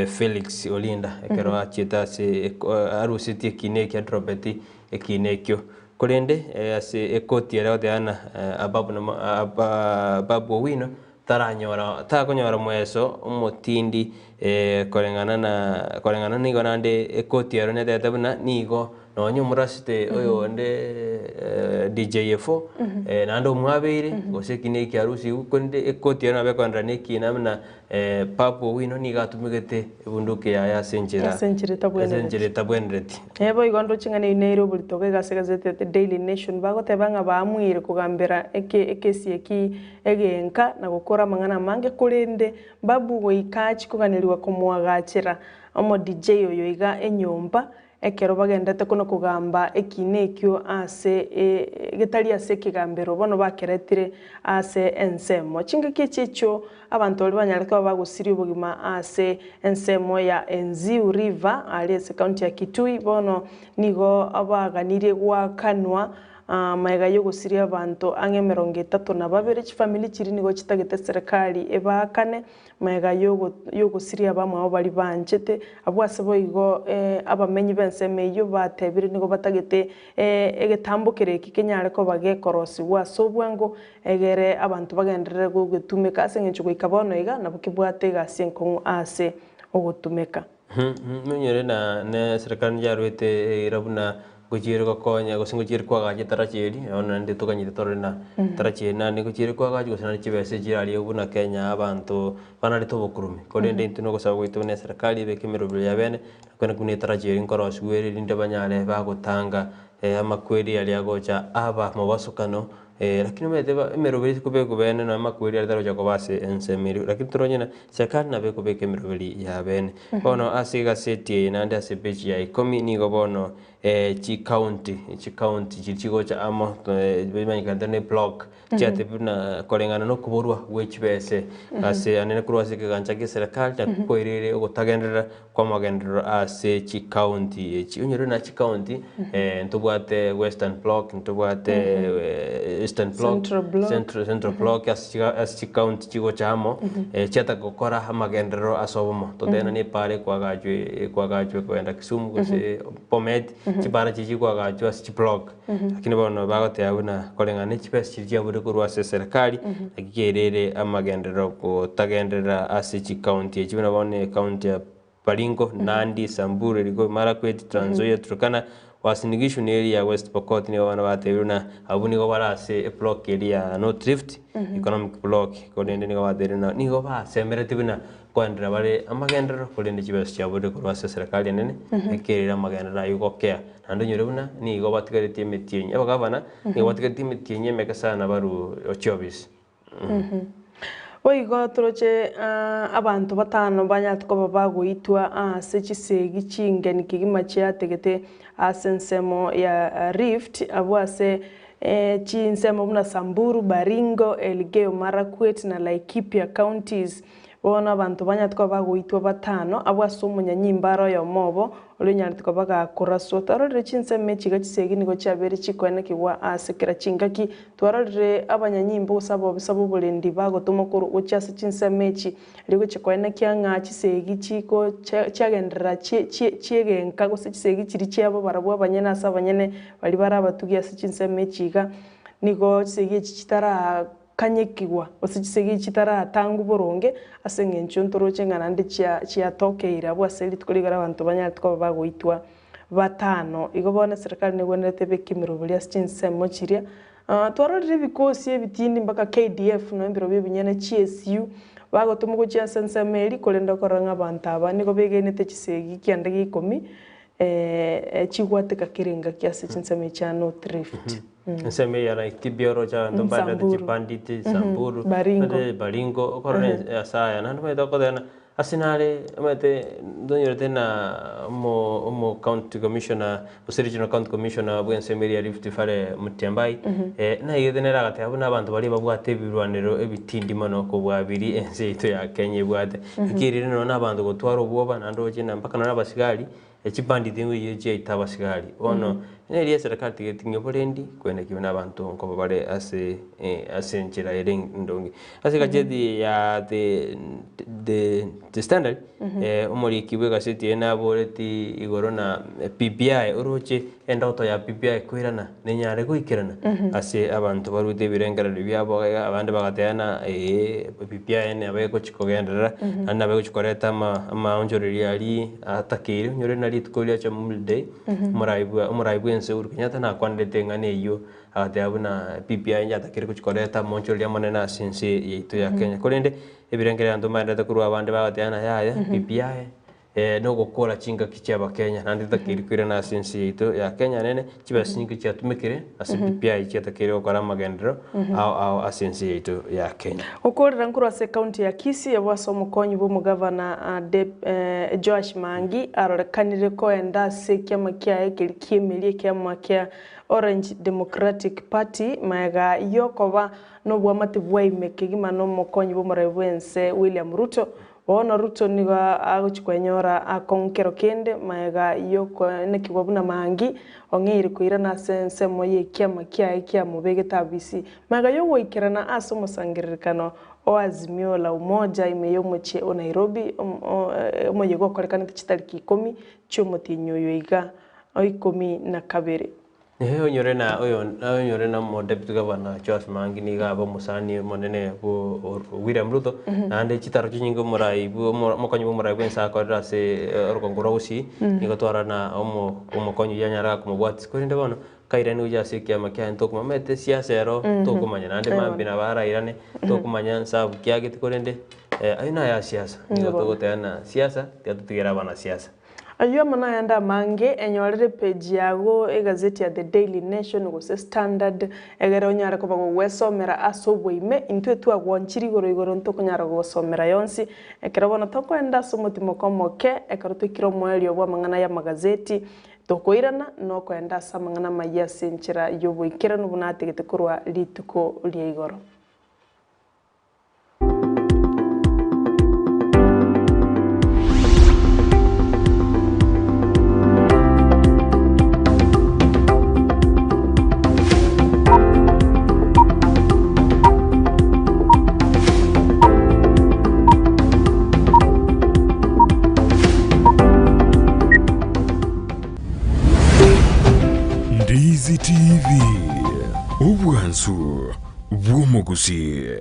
Felix Olinda ekero achiete ase arusetie ekiina ekio adropeti ekiina ekio. Korende ase ekoti ere egoteba ng'a Ababu Babu Owino taranyora takonyora mweso omotindi koreng'ana na koreng'ana nigo naende ekoti ero netebete buna nigo Nonya omorasete oyonde DJ Efo naende omwabeire gose eki na eki arusigwe korende ekoti ere nabo ekoenderera na ekina buna Papa Owino nigo atumegete ebunduki yaye ase enchera Ase enchera ase etabwenereti. enchera etabwenereti. Ee boigo ndoche ng'a neyio nere oborito iga ase egazeti ya The Daily Nation bagoteba ng'a baamuire kogambera eke ekesi eki egenka na gokora amang'ana amange korende Babu goika achie koganerigwa komoagachera omo DJ oyo iga enyomba Ekero bagendete kona kogamba ekiina ekio aase getari ase ekegambero, bono bakeretire ase ensemo. Chingaki echi echio abanto baria banyare koba bagosiria obogima ase ensemo ya Enziu River aria ase county ya Kitui, bono nigo baganirie goakanwa Magega y'ogosiria abanto ang'e 32, chifamiri chiria nigo chitagete serikali ebaakane Magega y'ogosiria abamwabo baria banchete, abwo ase boigo abamenyi b'ensemo eyio batebire nigo batagete egetambokero eke kenyare koba gekorosigwa ase obwango, egere abanto bagenderere gogetumeka, ase engencho goika bono iga nabo kebwate egasi enkong'u ase ogotumeka. Nonyore na ne serikali yaruete eira buna ngochiere gokonya gose ngochiere koagacha etaracha eria, bono naende toganyete torore na etaracha eria naende ngochiere koagacha gose naende chibesa chiraria buna Kenya abanto banarete obokurumi. Korende intwe na ogosaba gwaito buna eserikali ebeke emerobio ya bene, naende buna etaracha eria nkorosiwa ere erinde banyare bagotanga amakweri aria agocha aba mobasokano Lakini omanyete ba emeroberi ekobekwa bene nonya amakweri aria tarocha koba ase ensemo eria, lakini toronye ng'a serikali nabo ekobeka emeroberi ya bene. Bono ase egaseti eye naende ase epeji ya ikomi nigo bono chicounty chicounty chiria chigocha amo bimanyekanete ne block chiatebire buna koreng'ana na okoborwa gwe chibese ase anene korwa ase ekegancha kia eserekari naki kwairire ogotagenderera kw'amagenderero ase chicounty echi. Onyore buna chicounty ntobwate Western Block, ntobwate Eastern Block, Central Block. Central, Central Block ase chiga ase chicounty chigocha amo chiataka gokora amagenderero ase obomo. Totebe na epara ekoagachwa ekoagachwa kogenda Kisumu gose Bomet, chipara chiria chikoagachwa ase chiblock. Lakini bono bagoteba buna koreng'ana ne chibesa chiria chiaburire korwa ase eserekari, naki kiairere amagenderero gotagenderera ase chicounty echi buna bono ecounty ya Baringo, Nandi, Samburu, Elgeyo Marakwet, Trans Nzoia, Turkana, Uasin Gishu na eria ya West Pokot nigo bono batebire buna abwo nigo bare ase eblock eria ya North Rift Economic Block korende nigo batebire buna nigo basemeretie buna Nkoenderera bare amagenderero, korende chibesa chiaborire korwa ase eserekari enene, ekerire amagenderero ayio gokea. Naende onyore buna nigo batigaretie emetienyi, abagavana nigo batigaretie emetienyi emeke sana barue chiofisi. Boigo toroche abanto batano banyarete koba bagoitwa ase chisegi chingeni kegima chiategete ase ensemo ya Rift, abwo ase chinsemo buna Samburu, Baringo, Elgeyo Marakwet na Laikipia counties. Bono abanto banyarete koba bagoitwa batano, abwo ase omonyanyimbo are oyomo obo, oria onyarete koba gakoraswa. Twarorire chinsemo echi iga chisegi nigo chiabeire chikoenekigwa ase kera chingaki. Twarorire abanyanyimbo gose abobisa b'oborendi bagotomwa korwa gochia ase chinsemo echi, erio gochia koenekia ng'a chisegi chiko chiagenderera chiegenka gose chisegi chiria chiabo barabwo abanyene ase abanyene baria bare abatugi ase chinsemo echi iga, nigo chisegi echi chitara kanyekigwa, gose chisegi chitaratangwa boronge, ase engencho ntoroche ng'a naende chiatokeire abwo ase rituko rigoro abanto banyarete koba bagoitwa batano. Igo bono eserekari negwenerete ebeke emeroberi ase chinsemo chiria. Twarorire ebikosi ebitindi mpaka KDF nonya ebirobio ebinyene GSU, bagotomwa gochia ase ensemo eria korende okorora ng'a abanto aba nigo begenete chisegi kianda gia ikomi chigwateka kera engaki ase chinsemo echi chia North Rift. Ensemo eye ya Laikipia oroche abanto mbarete Samburu. chibanditi, Samburu, Baringo. omanyete Baringo, okorora ase aya. Naende omanyete okogenda ase nare omanyete ntonyorete na omo omo county commissioner gose regional county commissioner bwa ensemo eria ya Rift Valley Mutyambai, naigete nere agateba buna abanto baria babwate ebirwanero ebitindi mono kobua biria ense yaito ya Kenya ebwate. Ekiagera nonya na abanto gotwara obwoba naende oche na mpaka nonya na abasigari, Echibanditi nigo eyio chiaita abasigari. Bono, neri eserekari tiga eting'e oborendi, korende kibe nabanto nkoba bare ase ase enchera ere endonge. Ase egazeti ya the the the Standard, omoriki bwa egaseti eye naboreti igoro na BBI oroche endoto ya BBI koirana nenyare goikerana ase abanto baruete ebirengererio biabo iga abande bagateba ng'a ee BBI nabo egochi kogenderera naende nabo egochi koreta ama amaonchoreria aria atakeire onyore buna rituko ria Jamhuri Day omorai bwa omorai bwa ense Uhuru Kenyatta nakwanerete eng'ana eywo agateba buna BBI yatakeire gochi koreta amaonchoreria amanene ase ense yaito ya Kenya. Korende ebirengererio abanto mbaendererete korwa abande bagateba ng'a yaya BBI nogokora chingaki chi'Abakenya naende totakeire koirana ase ense yaito ya Kenya nene chibesa chinyinge chiatumekire ase BBI chiatakeire gokora amagenderero ao ao ase ense yaito ya Kenya. Gokoorera nkorwa ase ekaunti ya Kisii abwo ase omokonyi bw'omogavana Joash Maangi arorekanire koenda ase ekiama kiaye keria ki'emeeri ekiama kia Orange Democratic Party magega yokoba nobwamate bwa ime kegima nomokonyi bw'omorai bw'ense William Ruto Bono Ruto nigo agochia kwenyora akong'u kero kende magega y'okoenekigwa buna Maangi ong'eire koirana ase ensemo y'ekiama kiaye kiamobegete abisi magega y'ogoikerana ase omosangererekano o Azimio la Umoja ime y'omochie o Nairobi omoyega okorekanete chitariki ikomi chi'omotienyi oyo iga o ikomi na kabere. Eeh onyore na oyo onyore na omo deputy governor Joash Maangi nigo abe omosani omonene bwo William Ruto, naende chitaro chinyinge omorai bwo omokonyi bwa omorai bwa ense akorire ase orogongo rwa Gusii, nigo twarora na omo omokonyi oyio anyare gakomobwatia. Korende bono, kairani gochia ase ekiama kiaye ntokomanya omanyete siasa ero tokomanya naende mambia nabo arairane, tokomanya nsabu ki agete korende ayio naye asiasa, nigo togoteba ng'a siasa tiga totigere abanasiasa. Ayio amo nayande amange, enyorere epeji yago egazeti ya The Daily Nation gose Standard, egere onyare koba gogwesomera ase oboime. Intwe twagwanchire igoro igoro ntokonyara gogosomera yonsi. Ekero bono tokoenda ase omotimoko omoke, ekero toikire omoerio bw'amang'ana y'amagazeti, tokoirana nokoenda ase amang'ana amayia ase enchera y'oboikeranu buna ategete korwa rituko ria igoro. Ndizi TV, obwansu bw'omogusii.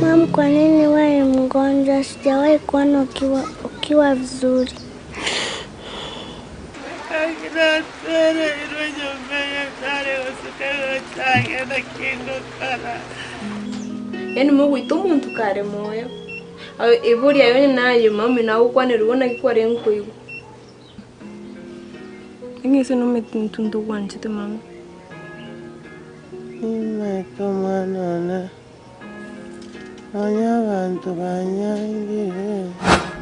Mam, kwa nini wewe ni mgonjwa? Sijawahi kuona ukiwa, ukiwa vizuri. Yaani mogoita omonto kare moyo, ebori aye onye naye mami nagokwanerigwe naki kwarenge koigwa. Eng'ese nomanyete intwe ntogwanchete mama. Nimaete omwana one. Nonya abanto banyangire.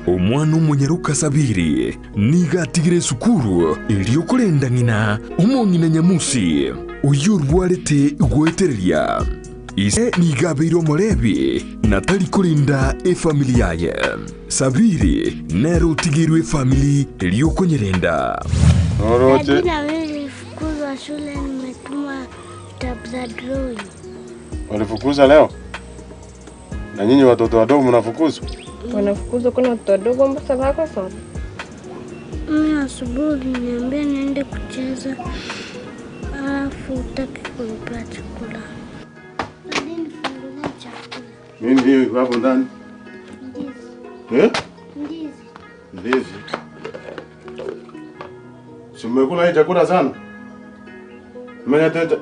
Omwana omonyaroka Sabiri nigo atigire esukuru erio korenda ng'ina omong'ina Nyamusi, oyio orwarete goetereria. Ise nigo abeire omorebi na tari korenda efamiri yaye. Sabiri nere otigeirwe efamiri erio konyerenda. Daddy na mimi nilifukuzwa shule nimetuma vitabu za drawing. Walifukuza leo? Na nyinyi watoto wadogo mnafukuzwa? Wanafukuzwa kuna watoto wadogo mbasa bakosoma. Mimi asubuhi uliniambia niende kucheza alafu hutaki kunipea chakula. Daddy nifungulie chakula. Nini hiyo iko hapo ndani? Ndizi. Eh? Ndizi. Ndizi. Si mmekula hii chakula sana? Mmenyetete.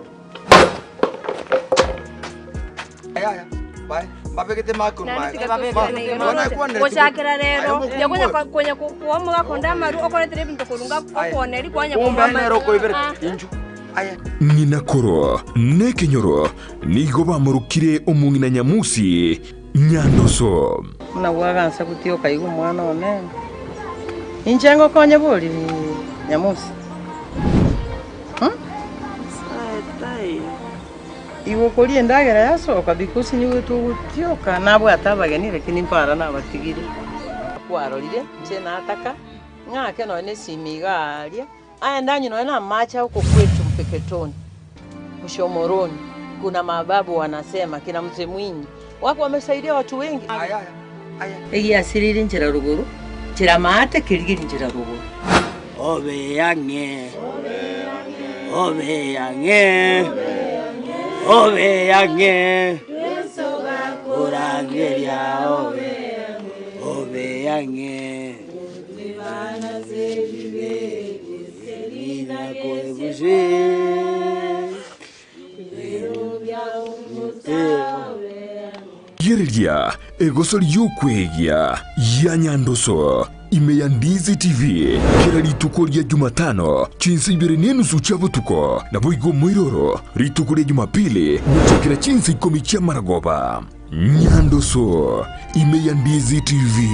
Gochakera rero yakonya konya kuomoga konda amaru okoretera ebinto korunga okwoneri kwanya Kumbe nero okoibera. Ng'ina koro nekenyoro nigo bamorokire omong'ina Nyamusi Nyandoso. Buna bwagansa gotioka iga omwana one, inche ngokonye bori Nyamusi? Igo okoria endagera yasoka because nigo togotioka nabwate abageni lakini mpara nabatigire. Kwarorire inche nataka ng'ake nonya na esimi iga aaria, aye ndanywe nonya na amache huko kwetu Mpeketoni, Mshomoroni, kuna mababu wanasema kina Mzee Mwinyi wako wamesaidia watu wengi. Egiasirire nchera rogoro, nchera maate kerigeri nchera rogoro. Obe ang'e, obe ang'e, obe ang'e, korangeria obe, obe ang'e. Rigereria egoso ri'okwegia ya Nyandoso ime ya Ndizi TV kera rituko ria Jumatano chinsa ibere na enusu chia botuko, naboigo omoiroro rituko ria Jumapili gochakera chinsa ikomi chia maragoba. Nyandoso ime ya Ndizi TV.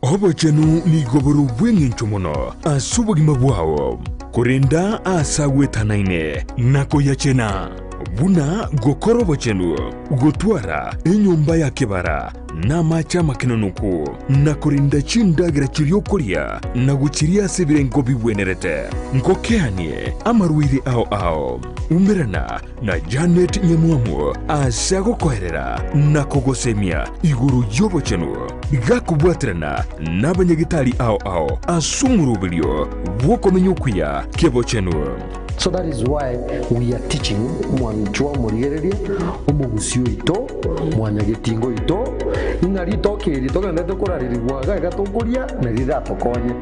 Obochenu nigo bore obw'engencho mono ase obogima bwao, korenda aase agwetanaine na koyachena, buna gokora obochenu, gotwara enyomba ya kebara na amache amakenonoku, na korenda chindagera chiria okoria na gochiria ase ebirengo bigwenerete. Ngokeanie amarwaire ao ao. Umerana na Janet Nyamwamu ase agokoerera na kogosemia igoro y'obochenu, gakobwaterana nabanyagitari ao ao ase omoroberio bw'okomenya okuya k'ebochenu. So that is why we are teaching mwanchwa omorigereria omogusi oito mwanyagetinga oito ing'a ritoke eri togenderete korarerigwa iga iga tokoria nari riratokonye.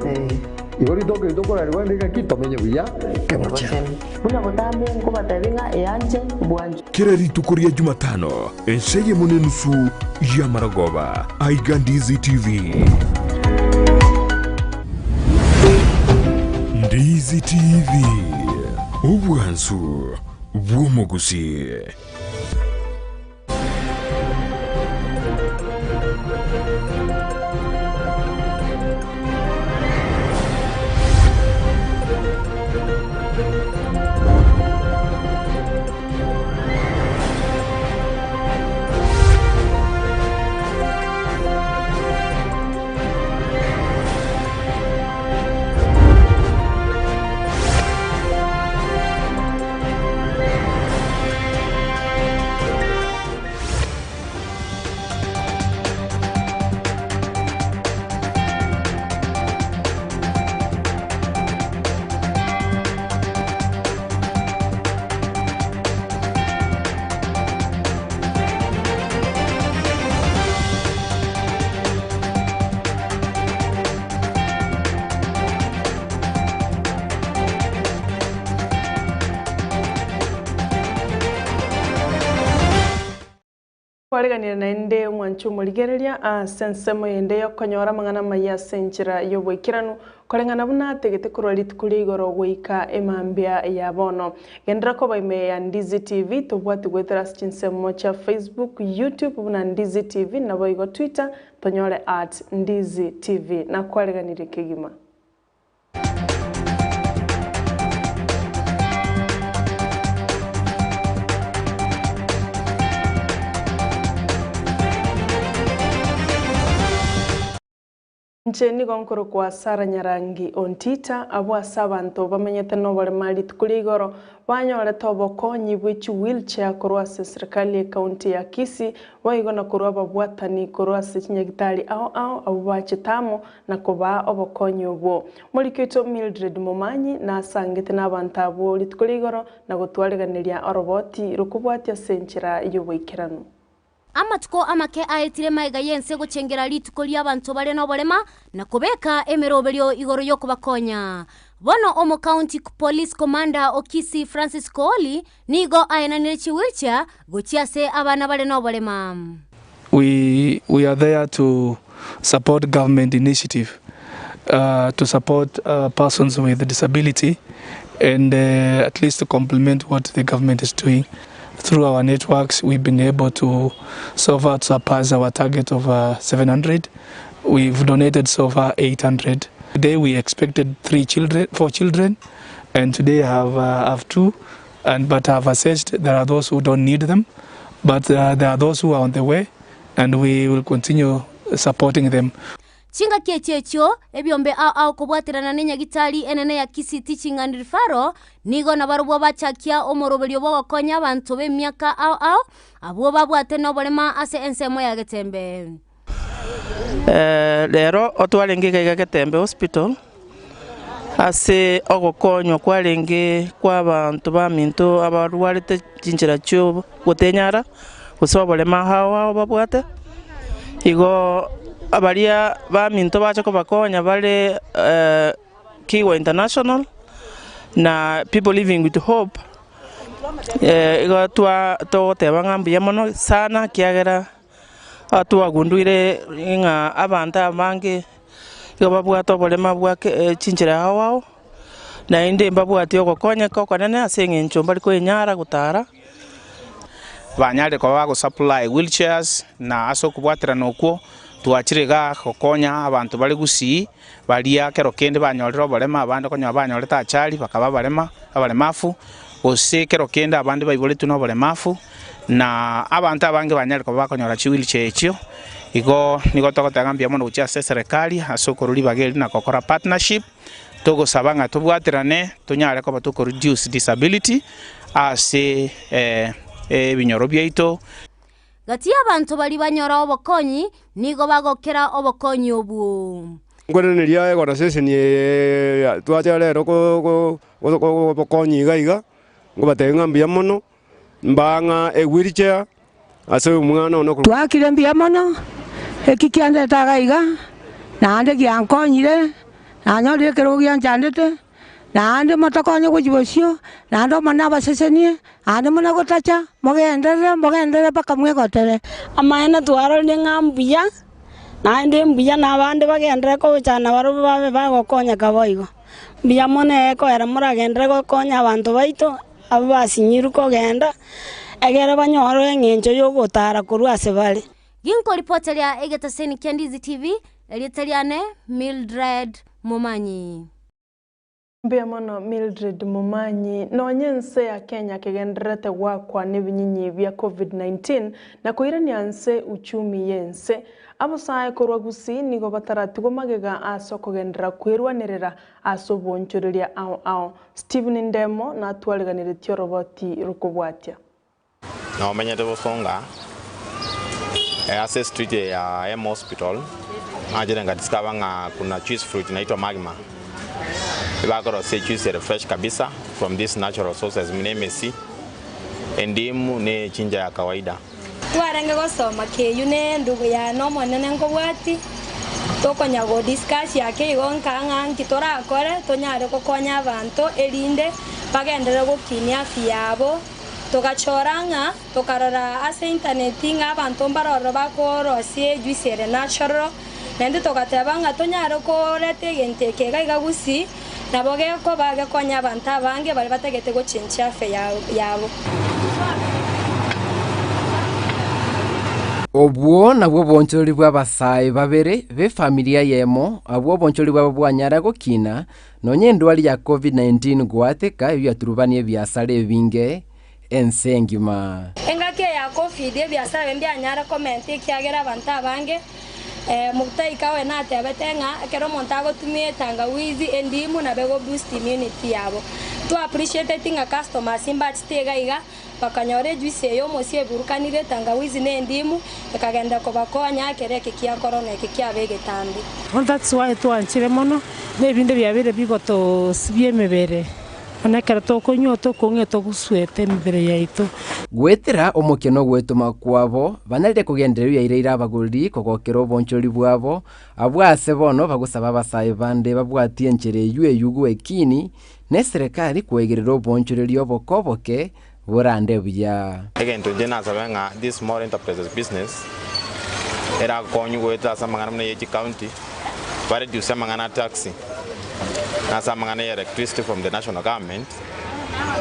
Igo ritoke eri tokorarerigwa rende ng'aki tomenye buya kebochenu. Buna botambe nkobatebia ng'a eanche bwanchwe. Kera rituko ria Jumatano, ensa eyemo na enusu y'amarogoba, aiga Ndizi TV. Ndizi TV, obwansu bw'omogusii. Kwareganire naende omwanchi omorigereria ase ensemo eyende y'okonyora amang'ana amaya ase enchera y'oboikeranu, koreng'ana buna ategete korwa rituko ria igoro goika emambia ya bono. Genderera koba ime ya Ndizi TV, tobwati goetera ase chinsemo chia Facebook, YouTube buna Ndizi TV naboigo Twitter tonyore at Ndizi TV. Nakwareganirie kegima. Inche nigo nkorokwa Sara Nyarangi Ontita, abwo ase abanto bamenyete noborema rituko ria igoro banyorete obokonyi bwe chiwheelchair korwa ase serikali y'ecounty ya Kisii boigo na korwa ababwatani korwa ase chinyagitari ao ao abwo bachete amo na kobaa obokonyi obwo. Moriki oito Mildred Momanyi nasangete nabanto abwo rituko ria igoro na gotwariganeria oroboti rokobwatia ase enchera y'oboikeranu. Amatuko amake aetire magega y'ense gochengera rituko ri'abanto bare noborema na kobeka emeroberio igoro y'okobakonya. Bono Omocounty Police Commander o Kisii Francis Kooli nigo aenanire chiwheelchair gochia ase abana bare noborema. We we are there to support government initiative to support persons with disability and at least to complement what the government is doing. Through our networks we've been able to so far to surpass our target of 700. We've donated so far 800. Today we expected three children, four children, and today have have two. And but I've assessed there are those who don't need them, but uh, there are those who are on the way, and we will continue supporting them. Chingaki echio echio, ebiombe ao ao kobwaterana nenyagitari enene ya Kisii Teaching and Referral nigo nabarobwo bachakia omoroberio bw'ogokonya abanto b'emiaka ao ao abwo babwate noborema ase ensemo ya Getembe. Rero otwarenge iga iga Getembe Hospital ase ogokonywa kwarenge kwa abanto baminto abarwarete chinchera chio gotenyara gose oborema ao ao babwate. Igo baria baminto bacha kobakonya bare Kigwa International na People Living With Hope, igo twa togoteba ng'a mbuya mono sana ekiagera twagunduire ng'a abanto abange igo babwate oborema bwa chinchera ao ao, naende mbabwati ogokonyeka okonene ase eng'encho mbari koenyara gotara. Banyarire koba bagosupply wheelchairs na ase okobwaterana okwo twachire igaa gokonya abanto bare gusii baria kero kende banyorire oborema abande okonyora banyorete achari bakaba abarema abaremafu gose kero kende abande baiboretwe na oboremafu na abanto abange banyarire koba bakonyora chiwheelchair echio. Igo nigo togoteba ng'a mbuya mono gochia ase eserekari ase okorwa ribaga eri na gokora partnership. Togosaba ng'a tobwaterane tonyare koba toko reduce disability ase ebinyoro biaito. Gati y'abanto baria banyora obokonyi nigo bagokera obokonyi obwo. Nkoiraneria egotaseseni eye twacha rero obokonyi iga iga, nkobatebia ng'a mbuya mono, mbaa ng'a ewheelchair ase omwana one. Twakire mbuya mono, eki kiandete iga iga, naende giankonyire, nanyorire ekerogo gianchandete, naende motokonye gochia bosio, naende Omonene abasesenie, naende muna gotacha, mogenderere mogenderere mpaka mwegotere. Amaene twarorire ng'a mbuya, naende mbuya na abande bagenderere kogochana barobwo babe bagokonyeka boigo. Mbuya mono ekoera moragenderere gokonya abanto baito. Abwo basinyirwe kogenda, egere banyore engencho y'ogotara korwa ase bare. Ginkoripoteria egetaseni kia Ndizi TV, erieta riane Mildred Momanyi. Mbuya mono Mildred Momanyi. Nonye ense ya Kenya kegendererete goakwa nebinyinyi bia Covid-19 na koirania nse uchumi y'ense, abasae korwa Gusii nigo bataratigwa magega ase okogenderera kwerwanerera ase oboonchoreria ao ao. Stephen Ndemo natwariganeretie oroboti rokobwatia. Nomenyete bosonga ase estreet eye ya M Hospital, nachire nga discover ng'a kuna juice fruit inaitwa magma. Ebakorosia ejuice ere fresh kabisa from these natural sources buna emesi, endimu ne echinja ya kawaida. Twarenge gosoma keyio ne endugu yane omonene nkobwati, tokonya go discuss ake igo nkaa ng'a nki torakore tonyare gokonya abanto erinde bagenderere gokinia afya yabo. Togachora ng'a tokarora ase intaneti ng'a abanto mbare ororo bakorosia ejuice ere natural, naende togateba ng'a tonyare koreta egento eke iga iga gusii, nabo gekoba gekonye abanto abange baria batagete gochenchia afya yabo. Obwo nabwo obonchoreri bw'abasae babere b'efamilia eyemo, abwo obonchoreri bwabo bwanyara gokina, nonya endwari ya Covid-19 goateka ebiaturubania ebiasara ebinge ense engima. Engaki eye ya Covid ebiasara ebi mbianyare komenta ekiagera abanto abange Mutahi Kagwe natebete ng'a ekero omonto agotumia etangawizi, endimu nabo ego boost immunity yabo. Twa appreciateti ng'a customers mbachete iga iga bakanyora ejuice eye omosie eburukanire etangawizi na endimu ekagenda kobakonya ekero eke kia corona eke kiaba egetambe. Bono that's why twanchire mono, na ebinde biabeire bigotosibia emebere. Bono ekero tokonywa tokong'ea togusuete emebere yaito. Goetera omokia na ogwetoma kwabo, banyarire kogendereria eira abagori kogokera obonchori bwabo, abwo aase bono bagosaba abasae bande babwatie enchera eyio eyio gw'ekini, na eserekari koegerera obonchoreria oboke oboke borande buya. Egento inche nasabe ng'a this small enterprises business erakonywe goeta ase amang'ana buna ye chicounty, ba reduce amang'ana a tax, na ase amang'ana ya electricity from the national government,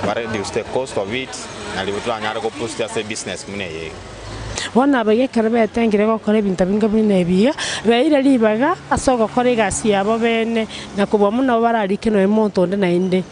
ba reduce the cost of it, nario toranyare go boost ase ebusiness buna eye iga. Bono abaiga ekero betengire gokora ebinto binga buna ebi iga, beire ribaga ase ogokora egasi yabo bene, na kobua mono bararike nonya monto onde naende.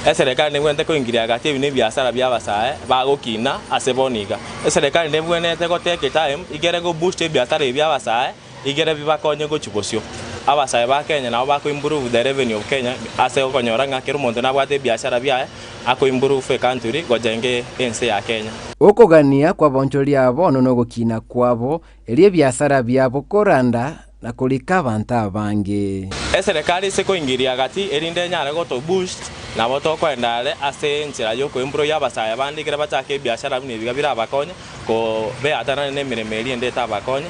Eserekari nebwenerete koingiria gati ebi nebiasara bia abasae bagokina ase bono iga. Eserekari nebwenerete go take time igere go boost ebiasara ebi bia abasae igere bibakonye gochia bosio. Abasae ba Kenya nabo bako improve the revenue of Kenya ase okonyora ng'a kera omonto nabwate ebiasara biaye ako improve ecountry gochenge ense ya Kenya. Okogania kw'abaonchoreria bono nogokina kwabo, erio ebiasara biabo koranda na korika abanto abange. Eserekari ase koingiria gati erinde enyare goto boost nabo tokoenda are ase enchera yokoimprovia abasae bande ekere bachake ebiashara buna ebiga birabakonye ko beatanane nemeremo eria ende etabakonye.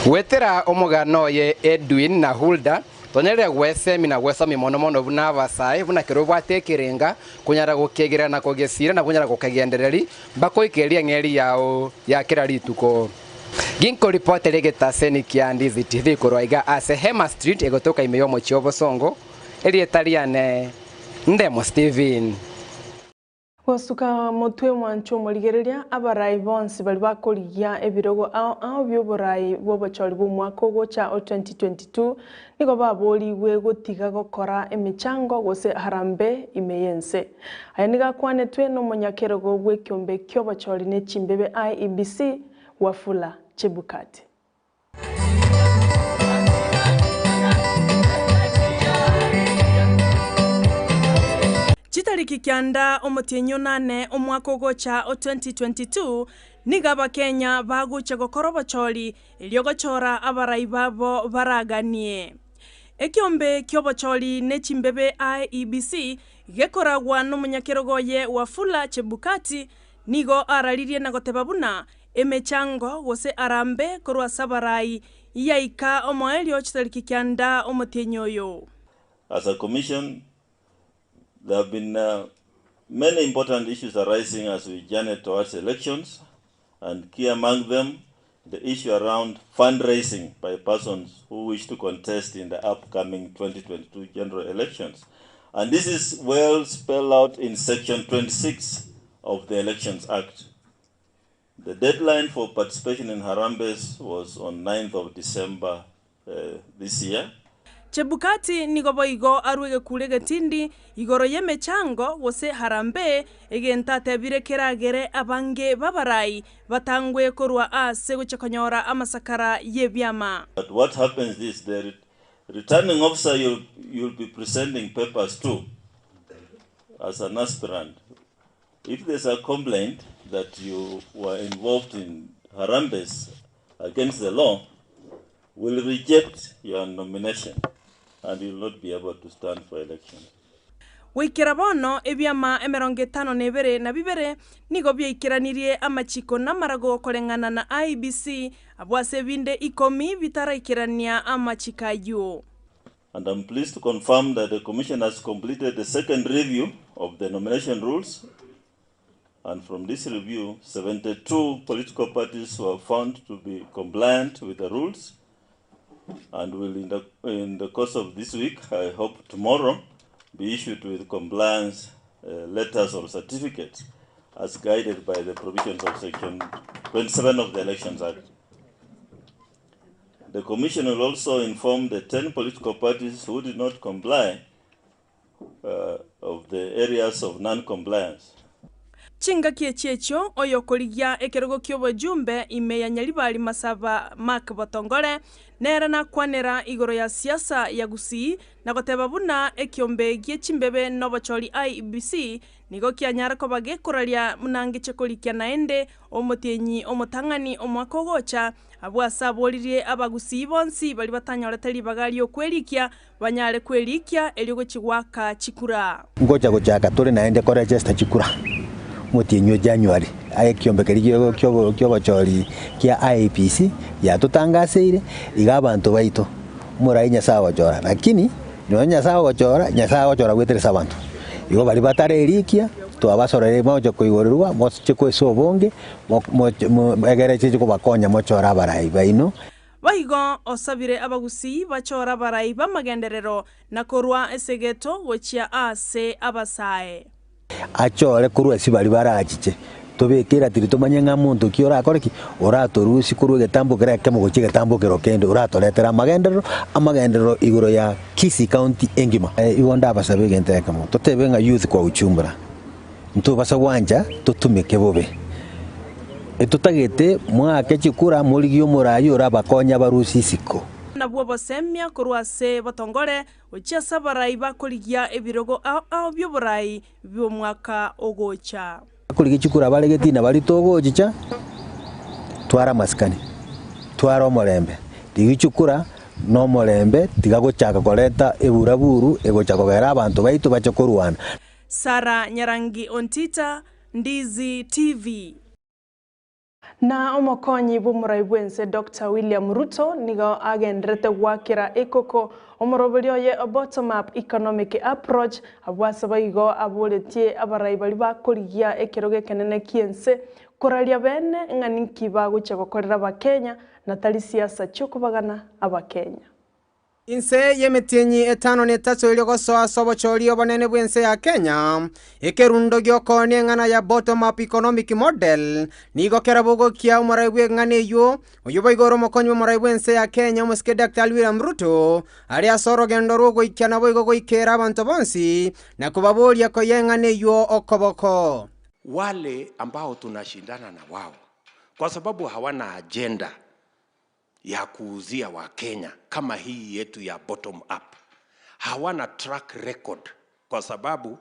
Goetera omogano oye Edwin na Hulda, tonyarire gwesemi na gwesomia mono mono buna abasae, buna kera obwate ekerenga, konyara gokegerera na kogesira na konyara gokegendereria mpaka oike rieng'eri yao ya kera rituko. Ginkoripotera egetaseni kia Ndizi TV korwa iga ase Hema Street egotoka ime y'omochie o Bosongo, erieta riane Ndemo Stephen. Gosuka motwe mwanche omorigereria, abarai bonsi baria bakorigia ebirogo ao ao bioborai bw'obochori bw'omwaka ogocha o 2022 nigo baborigwe gotiga gokora emechango gose harambee ime y'ense. Aya nigo akwanetwe na omonyakerogo bw'ekiombe ki'obochori ne chimbebe IEBC Wafula Chebukati. Chitariki kianda omotienyi onane omwaka ogocha o 2022, nigo Abakenya bagocha gokora obochori erio gochora abarai babo baraganie. Ekiombe ki'obochori ne chimbebe IEBC gekoragwa nomonyakerogo oye Wafula Chebukati nigo araririe na goteba buna Emechango gose arambe korwa ase abarai yaika omoerio chitariki kianda omotienyi oyo. As a commission, there have been many important issues arising as we journey towards elections, and key among them, the issue around fundraising by persons who wish to contest in the upcoming 2022 general elections. And this is well spelled out in Section 26 of the Elections Act. The deadline for participation in Harambes was on 9th of December this year. Chebukati nigo boigo arue egekuro egetindi igoro y'emechango gose harambee, egento atebire keragere abange b'abarai batangwe korwa aase gochia konyora amasakara y'ebiama. But what happens is the returning officer you'll, you'll be presenting papers to as an aspirant If there's a complaint that you were involved in harambes against the law, we'll reject your nomination and you'll not be able to stand for election. Goikera bono ebiama emerongo etano na ebere na bibere nigo biaikeranirie amachiko na amarago koreng'ana na IEBC, abwo ase ebinde ikomi bitaraikerania amachiko ayio. And I'm pleased to confirm that the Commission has completed the second review of the nomination rules. And from this review, 72 political parties were found to be compliant with the rules and will, in the, in the course of this week, I hope tomorrow, be issued with compliance uh, letters or certificates as guided by the provisions of Section 27 of the Elections Act. The Commission will also inform the 10 political parties who did not comply uh, of the areas of non-compliance. Chingaki echi echio oyokorigia ekerogo ki'obojumbe ime ya Nyaribari Masaba Mark Botongore nere nakwanera igoro ya siasa ya Gusii na goteba buna ekiombe gie chimbebe nobochori IEBC nigo kianyara koba gekoraria buna ngeche korikia naende omotienyi omotang'ani omwaka ogocha abwo ase aboririe Abagusii bonsi baria batanyorete ribaga riokwerikia banyare kwerikia erio gochia goaka chikura. Ngocha gochaka tore naende koregesta chikura omotienyi o January aye ekiombe keria kiogochori kia IEBC yatotangaseire iga abanto baito omorai Nyasaye agochora lakini nonya Nyasaye agochora, Nyasaye agochora goeteresa abanto. Igo baria batarerikia twabasorire moche koigorerwa moche ase obonge egere chiche kobakonya mochore abarai baino. Boigo osabire abagusii bachore abarai b'amagenderero na korwa esegeto gochia aase abasae. Achore korwa ase baria barachiche, tobeke eratiri tomanye ng'a monto ki orakore ki? Oratorusie korwa egetambo kera ekemo gochia egetambo kero kende, oratoretere amagenderero, amagenderero igoro ya Kisii County engima. Igo ndabasabe egento ekemo, totebe ng'a youth kwa ujumla, ntobasa gwancha totumeke bobe. Etotagete moake chikura morigie omoraai orabakonye abarusie isiko. Nabwo obosemia korwa ase botongore gochia ase abarai bakorigia ebirogo ao ao bi'oborai bi'omwaka ogocha. Bakorigia chikura bare getina baria togochicha, tware amasikani, tware omorembe. Rigia chikura na omorembe tiga gochaka koreta eburaburu egocha kogera abanto baito bache korwana. Sarah Nyarangi Ontita, Ndizi TV. Na omokonyi bw'omorai bw'ense Doctor William Ruto nigo agenderete goakera ekoko omoroberi oye o Bottom Up Economic Approach abwo ase boigo aboretie abarai baria bakorigia ekerogo ekenene ki'ense koraria bene ng'a ninki bagochia gokorera abakenya na tari siasa chiokobagana abakenya. Inse y'emetienyi etano na etato erio gosoa ase obochori obonene bw'ense ya Kenya, ekerundo gi'okoonia eng'ana ya Bottom Up Economic Model nigo kerabogokia omorai bw'eng'ana eyio, oyio boigo ore omokonyi bw'omorai bw'ense ya Kenya omosike Daktari William Ruto, are ase orogendo rw'ogoikia naboigo goikera abanto bonsi na kobaboria koyia eng'ana eyio okoboko. Wale ambao tunashindana na wao kwa sababu hawana agenda ya kuuzia Wakenya kama hii yetu ya bottom up. Hawana track record kwa sababu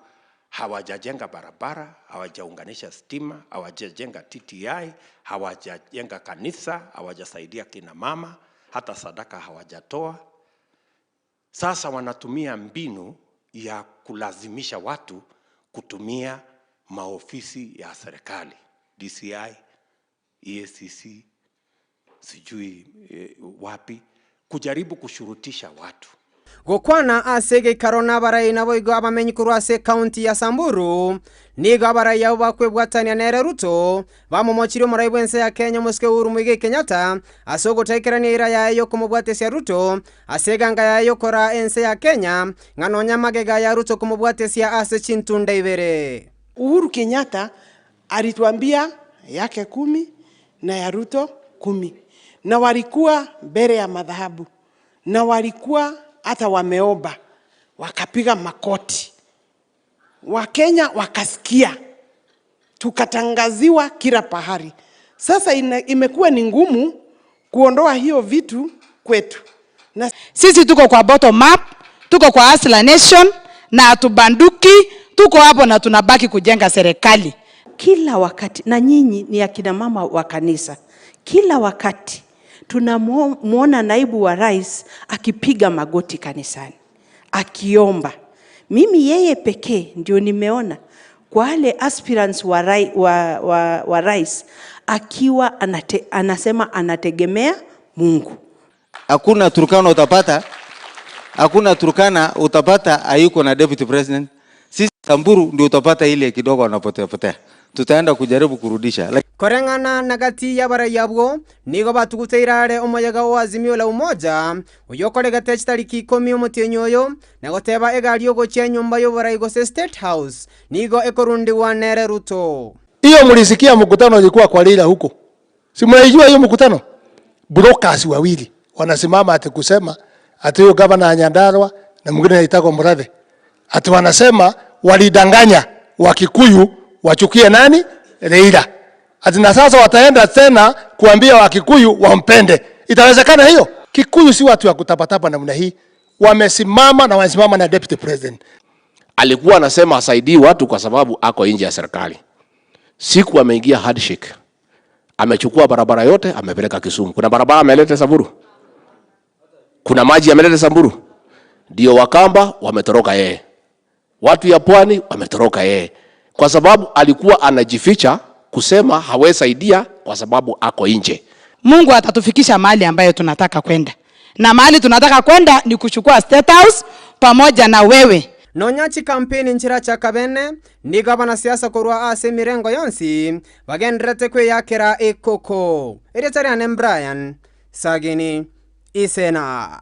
hawajajenga barabara, hawajaunganisha stima, hawajajenga TTI, hawajajenga kanisa, hawajasaidia kina mama, hata sadaka hawajatoa. Sasa wanatumia mbinu ya kulazimisha watu kutumia maofisi ya serikali, DCI, EACC, sijui eh, wapi, kujaribu kushurutisha watu. Gokwana ase egeikaro nabarai naboigo abamenyi korwa ase ekaunti ya Samburu, nigo abarai abwo bakwebwatania nere Ruto bamomochirie omorai bw'ense ya Kenya omosike Uhuru Muigai Kenyatta ase ogotaikerania eira yaye y'okomobwatesia Ruto ase eganga yaye y'okoraa ense ya Kenya ng'a nonya magega ya Ruto komobwatesia ase chintunda ibere. Uhuru Kenyatta alituambia yake kumi na ya Ruto kumi na walikuwa mbele ya madhahabu na walikuwa hata wameomba wakapiga makoti, Wakenya wakasikia, tukatangaziwa kila pahali. Sasa ina, imekuwa ni ngumu kuondoa hiyo vitu kwetu na Sisi tuko kwa bottom up, tuko kwa Hustler Nation na hatubanduki, tuko hapo na tunabaki kujenga serikali. Kila wakati, na nyinyi ni akina mama wa kanisa, kila wakati tunamwona naibu wa rais akipiga magoti kanisani akiomba. Mimi yeye pekee ndio nimeona kwa wale aspirants wa, rai, wa, wa, wa rais akiwa anate, anasema anategemea Mungu. Hakuna Turkana utapata Hakuna Turkana utapata hayuko na deputy president. Sisi Samburu ndio utapata ile kidogo wanapotea potea. Tutaenda kujaribu kurudisha. Koreng'ana na gati y'abarai abwo, nigo batuguteire are omoyega o Azimio la Umoja, oyokoregete chitariki ikomi omotienyi oyo, na goteba egari y'ogochia enyomba y'oborai gose State House nigo ekorundigwa nere Ruto. Hiyo mlisikia mkutano ilikuwa kwa Raila huko. Si mnaijua hiyo mkutano? Brokers wawili wanasimama ati kusema ati huyo gavana Nyandarua na mwingine anaitwa Murathe. Ati wanasema walidanganya Wakikuyu wachukie nani? Raila. Ati na sasa wataenda tena kuambia Wakikuyu wampende. Itawezekana hiyo? Kikuyu si watu wa kutapatapa namna hii. Wamesimama na wanasimama na deputy president. Alikuwa anasema asaidii watu kwa sababu ako nje ya serikali. Siku ameingia handshake, amechukua barabara yote amepeleka Kisumu. Kuna barabara ameleta Samburu, kuna maji ameleta Samburu. Ndio Wakamba wametoroka yeye, watu ya pwani wametoroka yeye, kwa sababu alikuwa anajificha kusema hawezi kwa sababu ako nje. Mungu atatufikisha mahali ambayo tunataka kwenda, na mahali tunataka kwenda ni kuchukua State House pamoja na wewe. Nonya chikampeni nchirachaka bene, nigo abanasiasa korwa ase emirengo yonsi bagendererete kweyakera ekoko. Erieta riane Brian Sagini Isena.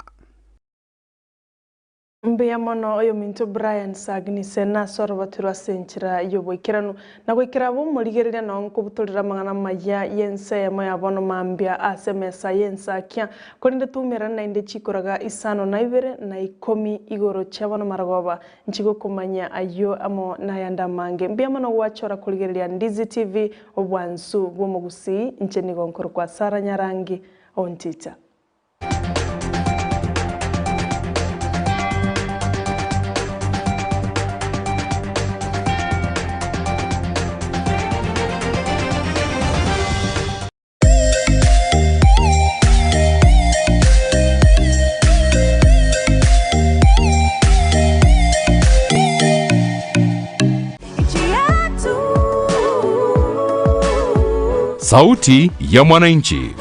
Mbuya mono oyominto Brian Sagini Isena ase orobato ase enchera y'oboikeranu na goikera abwo omorigereria nao nkobutorera amang'ana amaya y'ense eyemo ya bono mambia ase emesa y'ensakia korende toumerane naende chikoraga isano na ibere na ikomi igoro chia bono marogoba nchigokomanya ayio amo nayande amange. Mbuya mono gwachora korigereria Ndizi TV obwansu bw'omogusii inche nigo nkorokwa Sarah Nyarangi Onticha. Sauti ya Mwananchi.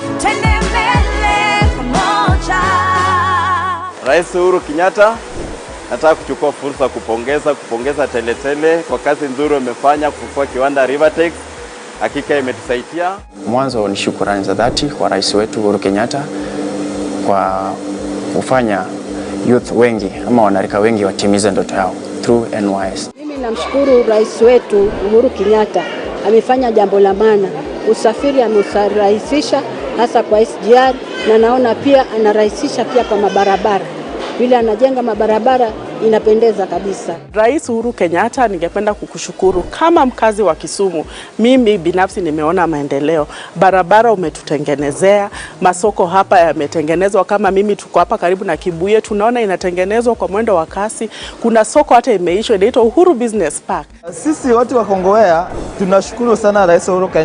Rais Uhuru Kenyatta, nataka kuchukua fursa kupongeza kupongeza Teletele kwa kazi nzuri wamefanya kufufua kiwanda Rivertex. Hakika imetusaidia. Mwanzo ni shukurani za dhati kwa rais wetu Uhuru Kenyatta kwa kufanya youth wengi ama wanarika wengi watimize ndoto yao through NYS. Mimi namshukuru rais wetu Uhuru Kenyatta, amefanya jambo la maana. Usafiri ameurahisisha hasa kwa SGR, na naona pia anarahisisha pia kwa mabarabara, vile anajenga mabarabara inapendeza kabisa. Rais Uhuru Kenyatta, ningependa kukushukuru kama mkazi wa Kisumu. Mimi binafsi nimeona maendeleo, barabara umetutengenezea, masoko hapa yametengenezwa. Kama mimi tuko hapa karibu na Kibuye, tunaona inatengenezwa kwa mwendo wa kasi. Kuna soko hata imeishwa inaitwa Uhuru Business Park. Sisi watu wa Kongowea tunashukuru sana Rais Uhuru Kenyatta.